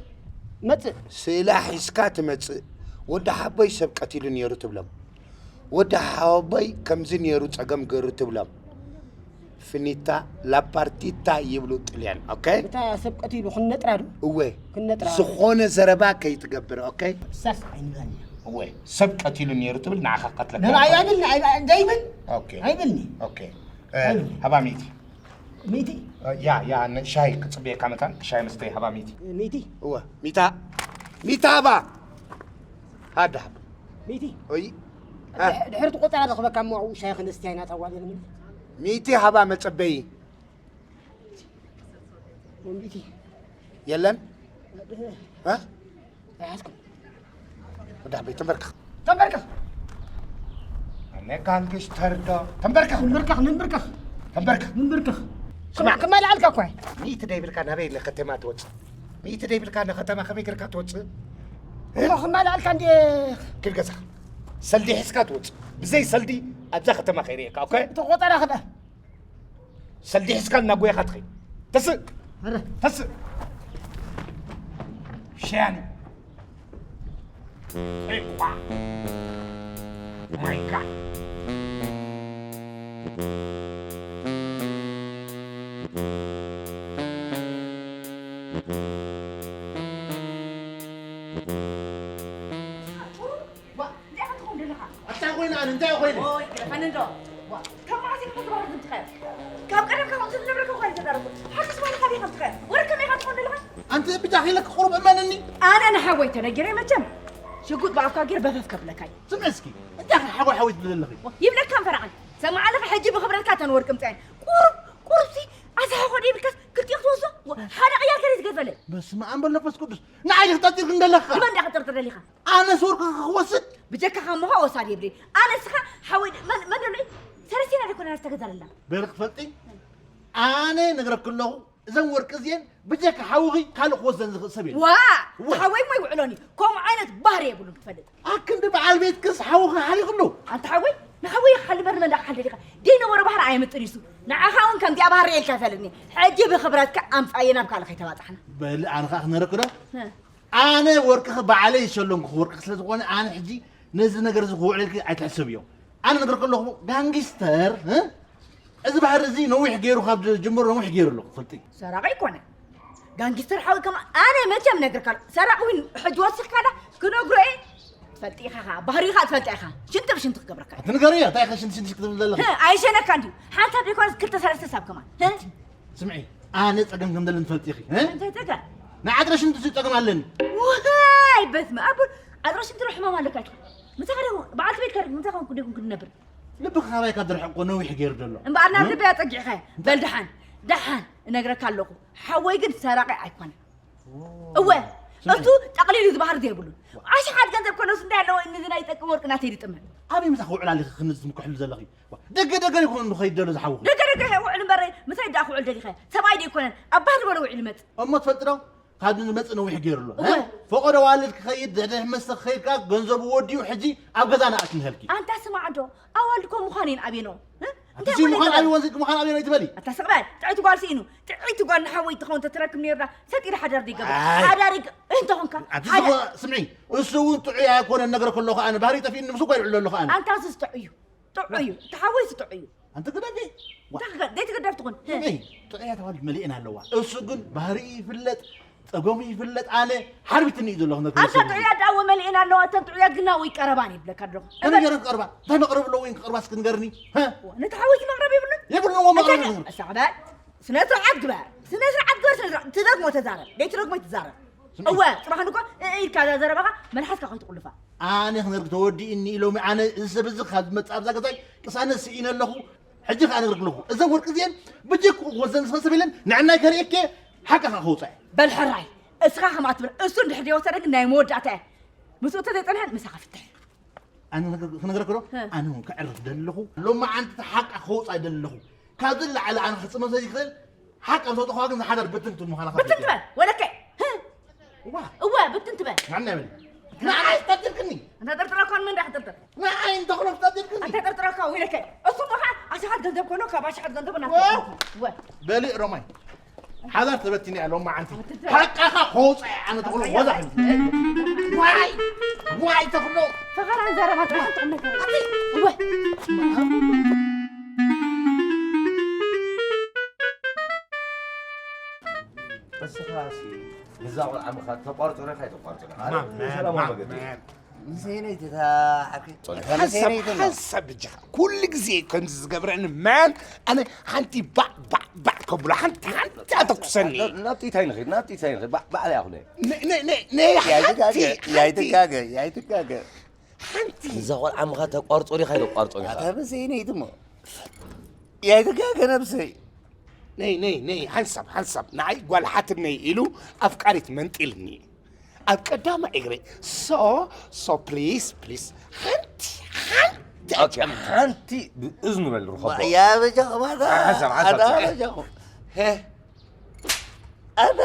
መጽእ። ስእላ ሒዝካ ትመጽእ። ወዲ ሓቦይ ሰብ ቀቲሉ ነይሩ ትብሎም። ወዲ ሓቦይ ከምዚ ነይሩ ጸገም ገይሩ ትብሎም። ፍኒታ ላፓርቲታ ይብሉ ጥልያን። ኦኬ? እታ ሰብ ቀቲሉ ክንነጥራ ዶ? እወ። ክንነጥራ። ዝኾነ ዘረባ ከይትገብር። ኦኬ? ሳስ ኣይንብላን ኢና። እወ። ሰብ ቀቲሉ ነይሩ ትብል ንዓኻ ቀትለካ። ንብኣይ ኣይብል፣ ኣይብል፣ እንዳይብል። ኦኬ። ኣይብልኒ። ኦኬ። እ፣ ኣይብልኒ። ሃባ ሚእቲ። ሚእቲ? እ፣ ያ፣ ያ፣ ን-፣ ሻሂ ክጽበየካ መታን፣ ሻሂ መስተይ ሃባ ሚእቲ። ሚእቲ? እወ። ሚታ። ሚታ ሃባ። ሃዳ ሃባ። ሚእቲ? ኦይ። እ። ድሕ-፣ ድሕሪ እቲ ቆጸራ ዝኽበካ እሞ ኣብኡ ሻሂ ከነስትያ ኢና፣ እታ ጓል የለን። ሚእቲ ሃባ መጸበዪ። ሚእቲ? የለን? እ? ኣይሓዝኩም። ወዲ ሓቦይ ተንበርከኽ። ተንበርከኽ። ኣነ ጋንግስተር ዶ? ተንበርከኽ። ንንብርከኽ፣ ንንብርከኽ። ተንበርከኽ። ንንብርከኽ። ስማዕ። ክመልኣልካ እኳ እየ። ሚእቲ ደይብልካ ናበይ ንከተማ ትወጽእ? ሚእቲ ደይብልካ ንከተማ ከመይ ጌርካ ትወጽእ? እሞ ክመልኣልካ እንዴ? ኪድ ገዛኻ። ሰልዲ ሒዝካ ትወጽእ። ብዘይ ሰልዲ ኣብዛ ከተማ ከይርእየካ፣ ኦኬ? እቲ ቆጸራ ክደ። ሰልዲ ሒዝካ እናጎየኻ ትኸይድ። ተስእ! ኧረ። ተስእ! ሸያኒ! ዒቋ! ማይ ጋድ! ዋ፣ እንታይ ኢኻ ትኸውን ዘለኻ? እንታይ ኮይነ ኣነ? እንታይ ኮይነ? ኦይ፣ ግደፈኒ እንዶ። ዋ፣ ካብ መዓስ ኢኻ ተባህር ከምትኸ? ካብ ቀደም ካብ ዝነበረካ እኳ ኣይተዛረብኩ። ሓቅስ ማለት ካበይ ከምትኸ? ወረ ከመይ ኢኻ ትኸውን ዘለኻ? ኣንቲ ብጃኺ ኢለክ ቁሩብ እመንኒ። ኣነ ንሓወይ ተነጊረ መቸም ሽጉጥ ብኣፍካ ገይር በፈፍ ከብለካ እዩ። ስምዒ እስኪ፣ እንታይ ኢኻ ሓወይ ሓወይ ትብል ዘለኺ? ይብለካ እምፈራቕን። ሰማዕ ኣለኻ ሕጂ ብኽብረትካ ተን ወርቂ ምጻየን። ቁሩብ፣ ቁሩብሲ ኣሳሕኾ ደይብልካስ ክልቲኡ ክትወስዶ? ዋ፣ ሓደ ቅያር ከደይ ትገድፈለይ? በስመ ኣብ ወወልድ ወመንፈስ ቅዱስ። ንዓይ ዲኺ ጠርጢርክን ዘለኻ? ንመን ዳ ክጥርጥር ደሊኻ? ኣነስ ወርቅኺ ክወስድ? ብጀካኻ እሞ ኸኣ ወሳዲ የብለይን። ኣነ ንስኻ ሓወይ ድ-፣ መን፣ መን ደሎ እዩ? ሰለስቴና ዶ ኣይኮነና ዝተገዛለና? በሊ ክትፈልጢ፣ ኣነ ነግረኪ ኣለኹ፣ እዘን ወርቂ እዚኤን ብጀካ ሓውኺ ካልእ ክወስደን ዝኽእል ሰብ የለን። ዋ! ዋ! ሓወይ እሞ ኣይውዕሎን እዩ። ከምኡ ዓይነት ባህሪ የብሉን ክትፈልጥ። ኣክንዲ በዓል ቤትክስ ሓውኺ ሓሊኹ ኣሎ። ኣንታ ሓወይ፣ ንሓወይ ክሓሊ እምበር ንመን ደኣ ክሓሊ ደሊኻ? ደይነበሮ ባህሪ ኣየምጥን እዩ እሱ። ንዓኻ እውን ከምዚኣ ባህሪ የልካ ይፈልጥኒ። ሕጂ ብኽብረትካ ኣምጻዮ ናብ ካልእ ከይተባጻሕና። በሊ ኣነ ኸኣ ክነግረኪ ዶ? እ። ኣነ ወርቅኺ ባዕለይ ዝሸለምኩ ወርቅኺ ስለ ዝኾነ ኣነ ሕጂ ነዚ ነገር እዚ ክውዕለልኪ ኣይትሕሰብዮ። ኣነ ነግረኪ ኣለኹ ጋንጊስተር፣ እ? እዚ ባህሪ እዚ ነዊሕ ገይሩ ካብ ዝጅምር ነዊሕ ገይሩ ኣሎ ክትፈልጢ። ሰራቒ ኣይኮነ። ጋንጊስተር ሓወይ ከም ኣነ መቸም ነግርካ ኣሎ። ሰራቒ እውን ሕጂ ወሲኽካ ዳ ክነግሮ እየ። ትፈልጢ ኢኻ ኸዓ፣ ባህሪ ኢኻ ትፈልጢ ኢኻ። ሽንቲ ብሽንቲ ክገብረካ እየ። ኣቲ ንገርዮ፣ እንታይ ኢኻ ሽንቲ ሽንቲ ክትብል ዘለኺ? ህ፣ ኣይሸነካ እንድዩ። ሓንሳብ ዘይኮነስ ክልተ ሰለስተ ሳብ ከማን። ህ? ስምዒ፣ ኣነ ጸገም ከም ዘለኒ ትፈልጢ ኢኺ፣ እ? እንታይ ጸገም? ንዓጥረ ሽንቲ ሲ ጸገም ኣለኒ። ዋይ፣ በስመ ኣብ። ዓጥረ ሽንቲ ዶ ሕማም ኣለካ ኢኻ? ምሳኻ ዶ በዓልቲ ቤትካ ዶ ምሳኻ ዶ ይኩን ክነብር? ልብኺ ካባይ ካብ ዝርሕቕ እኮ ነዊሕ ገይሩ ዘሎ። እምበኣር ናብ እ? ልበይ ኣጸጊዕኻዮ። እንታይ? በል ደሓን፣ ደሓን እነግረካ ኣለኹ። ሓወይ ግን ሰራቒ ኣይኮነን። እወ፣ ስምዒ። እሱ ጠቕሊሉ ዝበሃር ዘይብሉ። ኣሽሓት ገንዘብ ከለውስ እንታይ ኣለዎ? ንዚ ናይ ጠቅም ወርቂ ናተይ ድጥመ። ኣበይ ምሳኺ ውዕል ኣሊኺ ክንዚ ትምክሕሉ ዘለኺ? ዋ፣ ደገ ደገ ይኹን ንኸይድ ደሎ ዝሓውኹ። ደገ ደገ ውዕል እምበር ምሳይ ደኣ ክውዕል ደሊኸ? ሰብኣይ ደይኮነን። ኣብ ባህሊ በሎ ውዕል ይመጽእ። እሞ ትፈልጢ ዶ? ካብ ዝመጽእ ነዊሕ ገይሩ ኣሎ። እወ። እ? ፈቐዶ ዋልድ ክኸይድ፣ ድሕሪ መስተኺ ከይድካ ገንዘቡ ወዲኡ ሕጂ ኣብ ገዛና ኣትንሀልኪ። ኣንታ ስማዕ ዶ፣ ኣዋልድ እኮ ምዃን እየን ኣብየንኦ። እ? ኣቲ እንታይ ሲ ኮነ ምዃን ይበሃል? ኣብየን ወንዚ ምዃን ኣብየን ኣይትበሊ። ኣታ ስቕ በል፣ ጥዕይቲ ጓል ስኢኑ። ጥዕይቲ ጓል ንሓወይ ትኸውን ተትረክብ ነይርና፣ ሰጢራ ሓዳር ዶ ይገብር? ኣይ። ሓዳር ይግ-፣ እንተኾንካ፣ ኣቲ ሓደ ስምዒ፣ እሱ እውን ጥዑይ ኣይኮነን ነግረኪ ኣለኹ ኣነ። ባህሪ ጠፊእኒ፣ ምስ እኮ ይውዕል ኣለኹ ኣነ። ኣንታ እሱስ ጥዑይ እዩ። ጥዑይ እዩ። እቲ ሓወይስ ጥዑይ እዩ። ኣንቲ ግደፊ። ዋ። እንታይ ክገ-፣ ዘይትግደፍ ትኹን። ስምዒ፣ ጥዑያት ኣዋልድ መሊኤን ኣለዋ። እሱ ግን ባህሪኡ ይፍለጥ፣ ጸገሙ ይፍለጥ። ኣነ ሓርቢትኒ እዩ ዘለኹ ነቲ ኣንታ ሰብ እዚ። ጥዑያት ደኣ እወ መሊኤን ኣለዋ። እተን ጥዑያት ግን ናብኡ ይቀረባን ይብለካ ኣለኹ። ከመይ ገይረን ክቐርባ? እንታይ መቕረቢ ኣለዎ ወይን ክቐርባ እስኪ ንገርኒ? ሀ? እዋ፣ ነቲ ሓወይሲ መቕረቢ የብሉን? የብሉን እዎ መቕረቢ እንታይ የብሉን። እሳ ክበል? ስነ ስርዓት ግበር፣ ስነ ስርዓት ግበር፣ ስነ ስርዓት። ትደግሞ ተዛረብ፣ ደይ ትደግሞ ትዛረብ። እወ፣ ጽባሕ ንኳ ኢልካ እዛ ዘረባኻ መልሓስካ ከይትቁልፋ። ኣነ ክነርግ ተወዲእኒ ኢሎሚ። ኣነ እዚ ሰብ እዚ ካብ ዝመጽእ ኣብዛ ገዛይ ቅሳነት ስኢነ ኣለኹ። ሕጂ ከኣ ነግርክ ኣለኹ። እዘን ወርቂ እዚአን ብጀክኡ ክወስደን ዝኸሰብ የለን። ንዕናይ ከርእየኬ ሓቅኻ ከውጻእ። በል ሕራይ፣ እስኻ ከምኣ ትብል፣ እሱ እንድሕር ዘይወሰደ ግን ናይ መወዳእታ እያ። ምስኡ እንተዘይጸንሐ ምሳኻ ፍትሕ። ኣነ ክነግረክ ዶ? እ። ኣነ እውን ከዕርፍ ደለኹ። ሎማዓንቲ ሓቃ ከውፃእ ደለኹ። ካብዚ ንላዕሊ ኣነ ክፅመም ዘይክእል ሓቃ ምስ ኣውፅእኻ ግን ዝሓዳር ብትንትን ምዃና ብትን ትበል፣ ወለከ። እ። እዋ። እወ፣ ብትን ትበል። ንዓና ይበል። ንዓይ ተጠርጥርክኒ። እንተ ጠርጥረካ ንመን ዳ ክትጥርጥር? ንዓይ እንተ ኮነ ተጠርጥርክኒ። እንተ ጠርጥረካ ወይለከ። እሱ ምኻ ኣሽሓት ገንዘብ ኮኖ ካብ ኣሽሓት ገንዘብ ዋ። እናትወ። በሊ ሮማይ። ሓዳር ተበቲነ እያ ሎማዓንቲ። ሓቃኻ ከውፃእ ኣነ ተኽሎ ወዛ። ዋይ! ዋይ ተኽሎ! ፈኸራን ዘረባ ጥራሕ ጥቕም ነገር። እወ። እስኻሲ ንዛ ቆልዓ ምኻድ ተቋርጾ ዶ ኣይተቋርጾ ዶ? ኣነ ማን፣ ብሰላማዊ ማን፣ መገዲ። ማን? ንሰይነይቲ እታ ዓርኪ። ሶሪ። እታ ሓንሳብ፣ ንሰይነይቲ እማ። ሓንሳብ ብጃኻ። ኩሉ ግዜ ከምዚ ዝገብረኒ ማን፣ ኣነ ሓንቲ ባዕ፣ ባዕ፣ ባዕ ከብሎ፣ ሓንቲ፣ ሓንቲ ኣተኩሰኒ። ናብ ጥይት ኣይንኸይድ፣ ናብ ጥይት ኣይንኸይድ። ባዕ፣ ባዕ ኣይኹነ። ነ-፣ ነ-፣ ነ-፣ ነ-፣ ሓንቲ፣ ያይትጋገ፣ ሓንቲ። ያይትጋገ፣ ያይትጋገ። ሓንቲ። ንዛ ቆልዓ ምኻድ ተቋርጾ ዲኻ ኣይተቋርጾ ዲኻ? ኣታ ንሰይነይቲ እሞ። ያይትጋገ ነብሰይ። ነይ፣ ነይ፣ ነይ፣ ሓንሳብ፣ ሓንሳብ። ንዓይ ጓል ሓትነይ ኢሉ ኣፍቃሪት መንጢልኒ። ኣብ ቀዳማይ እግረይ። ሶ፣ ሶ፣ ፕሊስ፣ ፕሊስ። ሓንቲ፣ ሓንቲ ኦኬ፣ ኣጨምታ። ሓንቲ ብእዝኑ በል ርኸቦ። ያ በጃኹም ኣታ። ሓንሳብ፣ ሓንሳብ፣ ኣታ ሓንሳብ። በጃኹም። ሄ። ኣታ።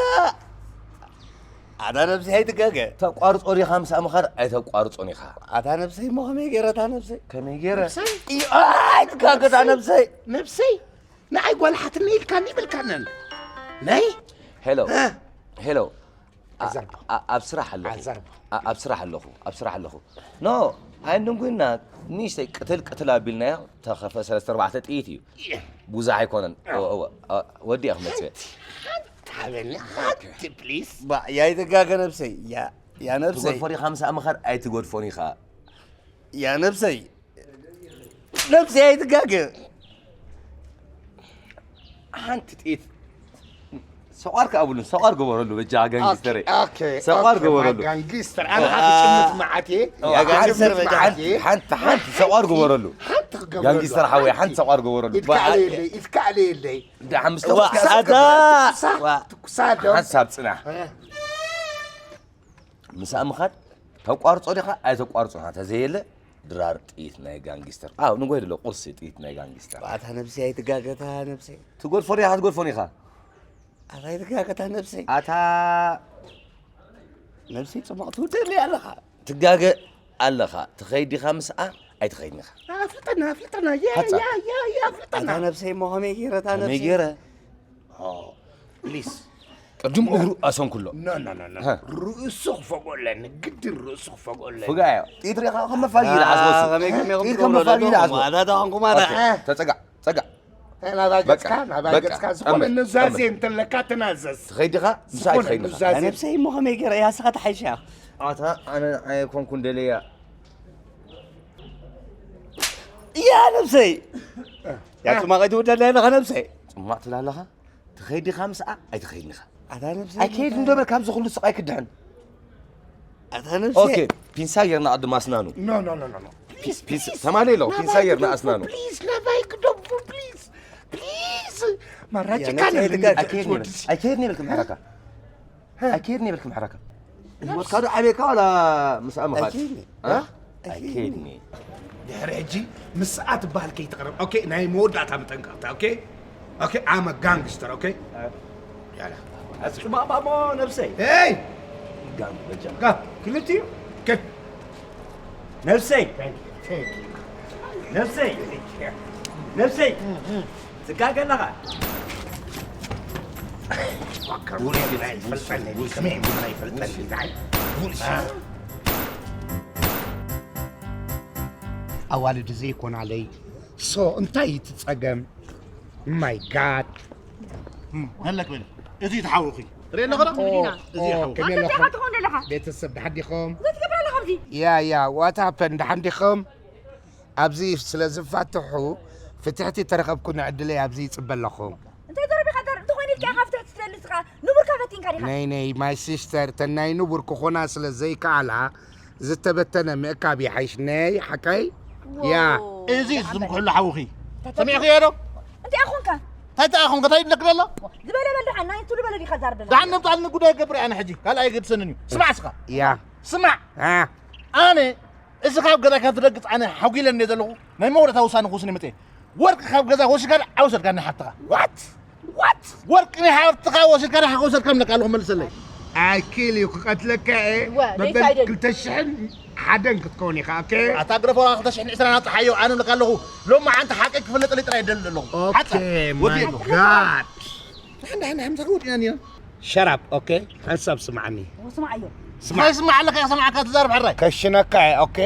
ኣታ ነብሰይ ኣይትጋገ። ተቋርጾ ዲኻ ምሳእ ምኻድ ኣይተቋርጾን ኢኻ። ኣታ ነብሰይ እሞ ከመይ ገይረ እታ ነብሰይ? ከመይ ገይረ? ነብሰይ? እዮ፣ ኣይትጋገ እታ ነብሰይ። ነብሰይ? ንዓይ ጓል ሓትነይ ኢልካኒ ይብልካነን። ናይ? ሄሎ። እ? ሄሎ። ኣዛርቦ። ኣ-፣ ኣብ ስራሕ ኣለኹ። ኣዛርቦ። ኣ-፣ ኣብ ስራሕ ኣለኹ። ኣብ ስራሕ ኣለኹ። ኖ፣ ኣይንደንጉና ንእሽተይ ቅትል ቅትል ኣቢልናዮ። ተኸፈ ሰለስተ ኣርባዕተ ጥይት እዩ። እየ። ብዙሕ ኣይኮነን። እወ፣ እወ። ኣ፣ ወዲኣ ክመጽእ። ሓንቲ፣ ሓንቲ ሃበኒ፣ ሓንቲ ፕሊስ። ባ፣ ያይትጋገ ነብሰይ። ያ፣ ያ ነብሰይ። ትገድፎ ዲኻ ምሳእ ምኻድ ኣይትገድፎን ኢኻ። ያ ነብሰይ። ነብሰይ ኣይትጋገ። ሓንቲ ጥይት ሰቋር ከኣ ብሉን፣ ሰቋር ግበረሉ በጃ ጋንጊስተር። ኦኬ፣ ኦኬ፣ ሰቋር ኦኬ፣ ግበረሉ። ጋንጊስተር፣ ኣነ ዋ። ካብ ጭምት መዓት እየ። ዋ፣ ካብ ሓንቲ ጭምት ሰርበጃ፣ መዓት ሓንቲ፣ እየ። ሓንቲ፣ ሓንቲ ሰቋር ግበረሉ። ሓንቲ ክገብረሉ። ጋንጊስተር ሓወይ፣ ሓንቲ ሓንቲ። ሰቋር ግበረሉ። ይትካእለ ባ-፣ የለይ፣ ይትካእለ የለይ። ደሓን ምስ ዋ፣ ተወስካ ኣታ። ትኩሳ፣ ዋ። ትኩሳ ዶ? ሓንሳብ ጽናሕ። እ። ምሳእ ምኻድ ተቋርጾ ዲኻ ኣይተቋርጾ፣ ተዘየለ ድራር ጥይት ናይ ጋንጊስተር። ኣው፣ ንጎይ ድሎ ቁርሲ ጥይት ናይ ጋንጊስተር። ኣታ ነብሰይ ኣይትጋገ፣ ኣታ ነብሰይ። ትጎድፎ ዲኻ፣ ትጎድፎ ዲኻ? ኣታ ኣይትጋገ፣ ኣታ ነብሰይ። ኣታ ነብሰይ ጽማቕ ትውደኒ ኣለኻ። ትጋገ ኣለኻ። ትኸይድ ዲኻ ምስኣ? ኣይትኸይድን ኢኻ። ኣፍልጠና፣ ኣፍልጠና። ያ፣ ሓጻ። ያ፣ ያ፣ ያ፣ ኣፍልጠና። ኣታ ነብሰይ እሞ ከመይ ገይረ፣ ኣታ ከመይ ነብሰይ? ገይረ? ኦ፣ ፕሊስ። ቅድም እግሩ ኣሰንኩሎ። ኖ፣ ኖ፣ ኖ፣ ኖ። ሃ። ርእሱ ክፈግኦ ኣለኒ፣ ግድን ርእሱ ክፈግኦ ኣለኒ። ፍጋዮ። ጥይት ሪኻ ከም መፋጊ ኢለ ዓስበሱ። ከመይ፣ ከመይ ጥይት ከም ከም መፋጊ ኢለ ትገብሮ ዓስበሱ። ኣለኹም? ኣታ ተኾንኩም ኣታ። ኦኬ፣ ተጸጋዕ፣ ጸጋዕ። እ፣ ናባይ በቃ፣ ገጽካ፣ ናባይ በቃ፣ ናባይ ገጽካ። ዝኾነ ጠመት፣ ኑዛዜ ጠመት። እንተለካ ተናዘዝ። ትኸይድ ዲኻ? ምሳይ ዝኾነ ትኸይድ ዲኻ? ኑዛዜ። ነብሰይ እሞ ከመይ ገይረ እያ፣ ንስኻ ተሓይሻ። ኣታ፣ ኣነ ኣይኮንኩን ደለያ። እያ ነብሰይ። እ፣ ያ እ። ጽማቕ ኣይትውደላ ኣለኻ ነብሰይ። ጽማቕ ትብላ ኣለኻ? ትኸይድ ዲኻ ምስኣ? ኣይትኸይድን ኢኻ። ኣታ ነብሰይ ኣይከይድን ዶ በል፣ ካብዚ ኩሉ ስቓይ ክድሕን። ኣታ ነብሰይ። ኦኬ፣ ፒንሳ ጌርና ቅድም ኣስናኑ። ኖ፣ ኖ፣ ኖ፣ ኖ፣ ኖ። ፕሊዝ፣ ፒንሳ፣ ፕሊዝ። ተማሊ ኣለኹ፣ ፒንሳ ናባይ ጌርና ግደፎ፣ ኣስናኑ። ፕሊዝ፣ ናባይ ግደፎ፣ ፕሊዝ፣ ፕሊዝ። መራጭ ያ ካን ነብሰይ ልንገር። ትጋገ። ኣይከይድን ይብል፣ ኣይከይድን ይብል ክምሕረካ። እ። ኣይከይድን ይብል ክምሕረካ። ነብስ- ህይወትካ ዶ ዓብየካ ዋላ ምስ ኣመኻድ? ኣይከይድን። እ? ኣይከይድን። ኣይከይድን። ድሕሪ ሕጂ ምስኣ ትበሃል ከይትቕረብ። ኦኬ፣ ናይ መወዳእታ መጠንቀቕታ። ኦኬ? ኦኬ፣ I'm a gangster፣ ኦኬ? እ። ያላ። ኣጽባባሞ ነብሰይ። ኤይ! ጋንግ በጃ። ጋ፣ ክልቲኡ። ኦኬ። ነብሰይ። Thank you, thank you. ነብሰይ። Thank you. ነብሰይ። ትጋገ ኣለኻ። Fucker, ቡልሽት፣ ቡልሽት፣ ቡልሽት። ከመይ ቡልሽት። ቡልሽት። ቡልሽት። አ? ኣዋልድ ዘይኮናለይ። ሶ፣ እንታይ እዩ እቲ ጸገም? My God። እም፣ መለክ በል። እዚ እዩ ተሓውኺ። ትርኢ ኣለኻ ዶ? ኦ፣ እዚ ኦ፣ ይሓውኺ። ከመይ ኣለኹም? እንታይ ትኾን ዘለኻ? ቤተሰብ፣ ደሓን ዲኹም? እንታይ ትገብር ኣለኻ ኣብዚ? ያ፣ ያ፣ what happened? ደሓን ዲኹም? ኣብዚ ስለ ዝፋትሑ፣ ፍትሕቲ ተረኸብኩ፣ ንዕድለይ ኣብዚ ይጽበ ኣለኹ። እንታይ ዘረቢኻ? ንቡርካ ፈቲንካ ዲኻ? ነይ ነይ ማይ ሲስተር፣ ተናይ ንቡር ክኾና ስለ ዘይከኣላ ዝተበተነ ምእካብ ይሓይሽ። ነይ ሓቀይ። ያ። እዚ ዝምክሕሉ ሓውኺ ሰሚዕኽዮ ዶ? እንታይ ኣኾንካ? እንታይ ኣኾንካ? እንታይ ይብለክ ደሎ? ዝበለ በል ደሓን፣ ናይ ትሉ በለ ዲኻ ዛርብ ደሎ? ደሓን ነምጣልኒ ጉዳይ ገብር ኣነ ሕጂ ካልኣይ ገድሰንን እዩ። ስማዕ እስኻ። ያ። ስማዕ። ኣ። ኣነ እዚ ካብ ገዛ ካብ ትደግጽ ኣነ ሓጒለ እንደ ዘለኹ ናይ መወዳእታ ውሳነ ክውስን ይመጽእ። ወርቂ ካብ ገዛ ወሲድካ ዓውሰድካ ናይ ሓፍትኻ። ዋት? ዋት? ወርቂ ናይ ሓፍትኻ ወሲድካ ናይ ሓወሰድካ ምለካ ኣለኹ መልሰለይ። ኣይ ኪል ዩ ክቐትለካ እየ። እወ፣ መበል ዘይሳይደል። ክልተ ሽሕን ሓደን ክትከውን ኢኻ። ኦኬ? ኣታ ግረፎ ክልተ ሽሕን ዕስራን ኣውጽሓዮ ኣነ ምለካ ኣለኹ። ሎም መዓንቲ ሓቂ ክፍለጠለይ ጥራይ ይደሊ ኣለኹ። ኦኬ፣ ሓጻ። ወዲ ማይ ኣለኹ። ጋድ። ንሓን ንሓን ንሓን ምሳኻ ወዲእና ኒና። ሸራፕ። ኦኬ? ሓንሳብ ስምዓኒ። ስምዓዮ። ስማዕ። እንታይ ስማዕ ኣለካ? ስማዕካ ትዛረብ ሕራይ። ከሽነካ እየ። ኦኬ?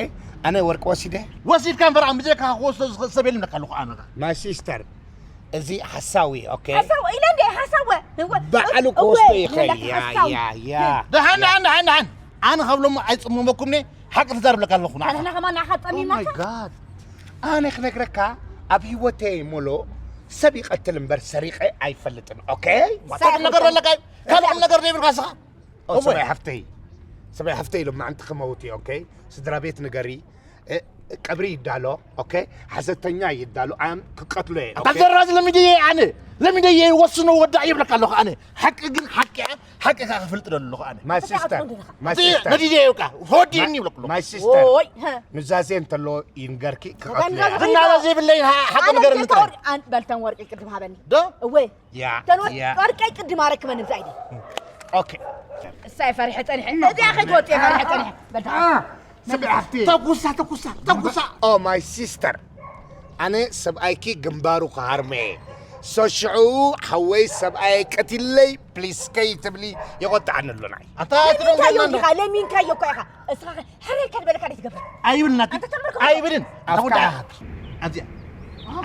ኣነ ወርቂ ወሲደ። ወሲድካ እምበር ኣብ ምድረካ ክወስዶ ዝኽእል ሰብ የለን ምለካ ኣለኹ ኣነ። ማይ ሲስተር፣ እዚ ሓሳዊ። ኦኬ? ሓሳዊ ኢለ እንደ ሓሳወ። ባዕሉ ክወስዶ እወ፣ ይኽእል። መለካ ያ፣ ሓሳዊ። ያ፣ ያ። ደሓን፣ ያ። ደሓን፣ ደሓን፣ ደሓን። ኣነ ካብ ሎሚ ኣይጽመመኩምኒ፣ ሓቂ ትዛረብ ለካ ኣለኹ ንዓኻ። ንሕና ከማን ንዓኻ ኦ ማይ ጸሚምናካ። ጋድ። ኣነ ክነግረካ፣ ኣብ ህይወተይ ሞሎ ሰብ ይቐትል እምበር ሰሪቐ ኣይፈልጥን። ኦኬ? ሳይ ካልእ ነገር ኣለካ? ካልእ ነገር ዘይብልካ ስኻ? ኦ፣ እወ። ሰብኣይ ሓፍተይ። ሰብኣይ ሓፍተይ ኢሎም መዓንቲ ክመውት እዩ። ኦኬ? ስድራ ቤት ንገሪ። እ፣ ቀብሪ ይዳሎ። ኦኬ? ሓዘተኛ ይዳሎ። ኣም ክቀትሎ እየ። ኣታ ኦኬ? ዘራዝ ለሚደየ ኣነ። ለሚደየ ወስኖ ወዳእ ይብለካ ኣለኹ ኣነ። ሓቂ ግን ሓቂ እያ። ሓቂ ከኣ ክፍልጥ ደሎ ኣለኹ ኣነ። ማይ ሲስተር። ማይ እቲ ሲስተር። ነዲደ ይውቃ። ሆዲኒ ይብለኩ ኣለኹ። ማይ ሲስተር። ኦይ፣ ሀ። ኑዛዜ እንተሎ ይንገርኪ ክቐትሎ እያ። ዝናዛ ዘይብለይ ሓቂ ኣነ ነገር እንተ ንጥራይ። ወርቂ፣ ኣን-፣ በልተን ወርቂ ቅድም ሃበኒ። ዶ? እወ። ያ፣ ተን ወርቂ፣ ያ። ወርቀይ ቅድም ኣረክበኒ ብዛይዲ። ኦኬ። እሳይ ፈሪሐ ጸኒሐ። እዚኣ ከይትወጽእ እየ ፈሪሐ ጸኒሐ። በልታ። አ፣ ስምዒ ሓፍቲ። ተኩሳ፣ ተኩሳ፣ ተኩሳ። ኦ ማይ ሲስተር። ኣነ ሰብኣይኪ ግንባሩ ክሃርመ እየ። ሶ ሽዑ ሓወይ ሰብኣይ ቀቲለይ ፕሊስ ከይትብሊ ይቆጥዓኒ ኣሎ ንዓይ። ኣታ ለሚንካዮ ትደንገና እንዲኻ፣ ለሚንካዮ እኮ ኢኻ። እስኻ ኸ ሕርር ከድበለካ ደይ ትገብር? ኣይብልን ኣቲ። ኣንተ ተምርኮ። ኣይብልን። ኣፍካ ተወዳ። ሃብ። ኣብዚኣ።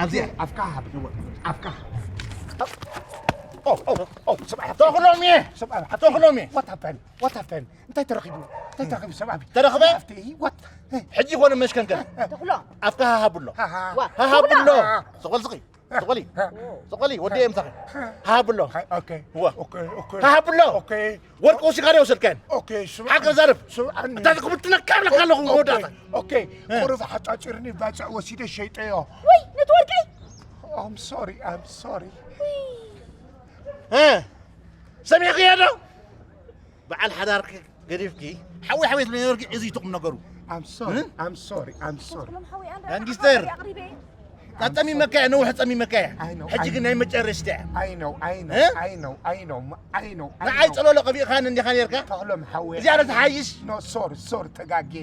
ኣብዚኣ። ኣፍካ ሃብ። ኣፍካ ሃብ። ኦ፣ ኦ፣ ኦ፣ ሰብኣይ። ተኽሎም እየ። ሰብኣይ። ተኽሎም እየ። What happened? What happened? እንታይ ተረኺቡ? እንታይ ተረኺቡ ሰብ ኣቢ? ተረኽበ? ኣብቲ፣ what? ሕጂ ኮነ መሽከንከን። ተኽሎ። ኣፍካ ሃሃብሎ። ሃሃ። ዋ። ሃሃብሎ። ተኽሎ። ስቕ በል ስኺ። ስቕ በሊ። ስቕ በሊ። ወዲ እየ ምሳኺ። ሃሃብሎ። ሃይ፣ ኦኬ። ዋ። ኦኬ፣ ኦኬ። ሃሃብሎ። ኦኬ። ወርቂ ወሲድካ ዶ የወሰድካየን? ኦኬ፣ ስምዓኒ። ሓቂ ዛረብ። ስምዓኒ። እንታይ ክብትነካ እብለካ ኣለኹ ኦኬ፣ መወዳእታ። ኦኬ። እ። ቁሩብ ሓጻጺርኒ ባጽዕ ወሲደ ሸይጠዮ። ወይ፣ ነቲ ወርቀይ? I'm sorry, I'm sorry. እ። ሰሚዕክዮ ዶ? በዓል ሓዳርኪ ገዲፍኪ ሓወይ ሓወይ ትብሊ ነበርኪ፣ እዚ ትኹም ነገሩ። I'm sorry, እ? I'm sorry, I'm sorry. ጋንጊስተር። ኣጸሚመካ እየ፣ ነውሕ ጸሚመካ እየ። I know, ሕጂ I ግን ናይ know. መጨረሽታ እያ። I know, I know, እ? I know, I know, I know, I ንዓይ know. ጸሎሎ ቀቢእኻኒ እንዲኻ ኔርካ? ተኽሎም ሓወይ። እዚኣ ዶ ትሓይሽ? No, sorry, sorry፣ ተጋጌ።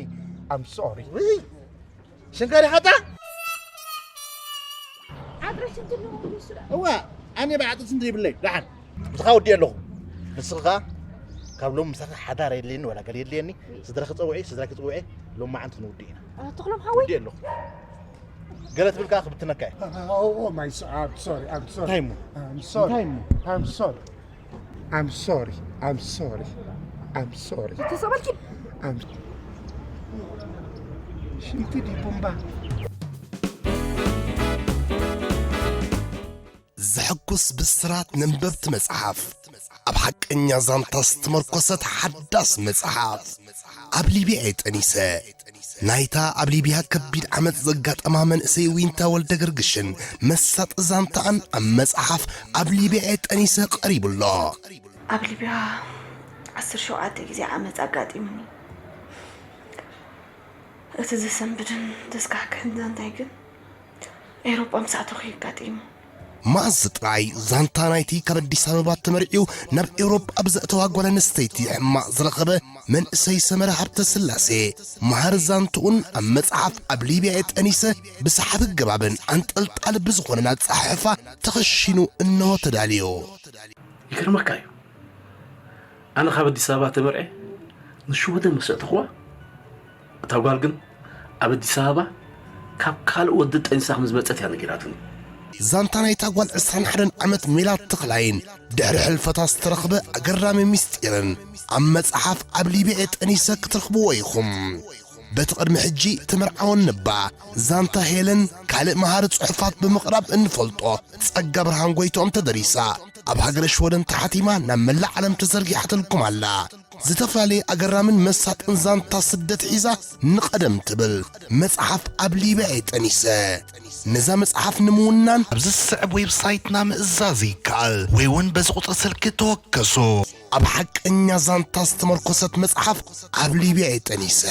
I'm sorry. ውይ። ሽንካሪ ሓታ? ዓድረ ሽንቲ ኣለዎ ንሱ ደኣ። እዋ፣ ኣነ ብዓጥር ሽንቲ ይብለይ። ደሓን። ምስኻ ወዲእ ኣለኹ። ንስኻ ካብ ሎሚ ምሳኻ ሓዳር የድልየኒ፣ ወላ ገለ የድልየኒ። ስድራኺ ጸውዒ፣ ስድራኪ ጸውዒ። ሎሚ መዓንቲ ክንውድእ ኢና። ኣቶ ተኽሎም ሓወይ። ወዲእ ኣለኹ። ገለ ትብል ከኣ ክብትነካ እየ። Oh, oh, my so-፣ I'm sorry, I'm sorry. እንታይ እሞ? I'm sorry. እንታይ እሞ? I'm sorry. I'm sorry, I'm sorry, I'm sorry. ተሰበልኪ? I'm ሽንቲ ድዩ ቡምባ? ዘሐጉስ ብስራት ነንበብቲ መጽሓፍ። ኣብ ሓቀኛ ዛንታ ዝተመርኮሰት ሓዳስ መጽሓፍ። ኣብ ሊብያ እየ ጠኒሰ። ናይታ ኣብ ሊብያ ከቢድ ዓመጽ ዘጋጠማ መንእሰይ ዊንታ ወልደ ገርግሽን መሳጢ ዛንታኣን ኣብ መጽሓፍ ኣብ ሊብያ እየ ጠኒሰ ቀሪቡ ኣሎ። ኣብ ሊብያ ዓሰርተ ሸውዓተ ግዜ ዓመጽ ኣጋጢሙኒ። እቲ ዘሰንብድን ዘስካሕክሕን ዛንታይ ግን ኤውሮጳ ምስ ኣተኹ እዩ ኣጋጢሙ። መኣዝ ጥራይ ዛንታ ናይቲ ካብ ኣዲስ ኣበባ ተመርዕዩ ናብ ኤውሮጳ ብዘእተዋ ጓል ኣንስተይቲ ሕማቕ ዝረኸበ መንእሰይ ሰመረ ሃብተስላሴ መሃሪ ዛንትኡን ኣብ መጽሓፍ ኣብ ሊብያ እየ ጠኒሰ ብሰሓቢ ኣገባብን ኣንጠልጣሊ ብዝኾነን ኣጸሓሕፋ ተኸሺኑ እንሆ ተዳልዩ። ይገርመካ እዩ። ኣነ ካብ ኣዲስ ኣበባ ተመርዕየ ንሽወደን ምስ ኣእተኽዋ፣ እታ ጓል ግን ኣብ ኣዲስ ኣበባ ካብ ካልእ ወዲ ጠኒሳ ከም ዝመጸት እያ ነጊራትኒ። ዛንታ ናይታ ጓል ዕስራን ሓደን ዓመት ሜላት ተኽላይን ድሕሪ ሕልፈታ ዝተረኽበ ኣገራሚ ምስጢርን ኣብ መጽሓፍ ኣብ ሊብያ እየ ጠኒሰ ክትረኽብዎ ኢኹም። በቲ ቅድሚ ሕጂ ተመርዓወን እባ ዛንታ ሄለን ካልእ መሃሪ ጽሑፋት ብምቕራብ እንፈልጦ ጸጋ ብርሃን ጎይትኦም ተደሪሳ። ኣብ ሃገረ ሽወደን ተሓቲማ ናብ መላእ ዓለም ተዘርጊሓትልኩም ኣላ። ዝተፈላለየ ኣገራምን መሳጥን ዛንታ ስደት ሒዛ ንቐደም ትብል መጽሓፍ ኣብ ሊብያ እየ ጠኒሰ። ነዛ መጽሓፍ ንምውናን ኣብዚ ዝስዕብ ዌብሳይትና ምእዛዝ ይከኣል ወይ እውን በዚ ቁጽሪ ስልኪ ተወከሱ። ኣብ ሓቀኛ ዛንታ ዝተመርኮሰት መጽሓፍ ኣብ ሊብያ እየ ጠኒሰ።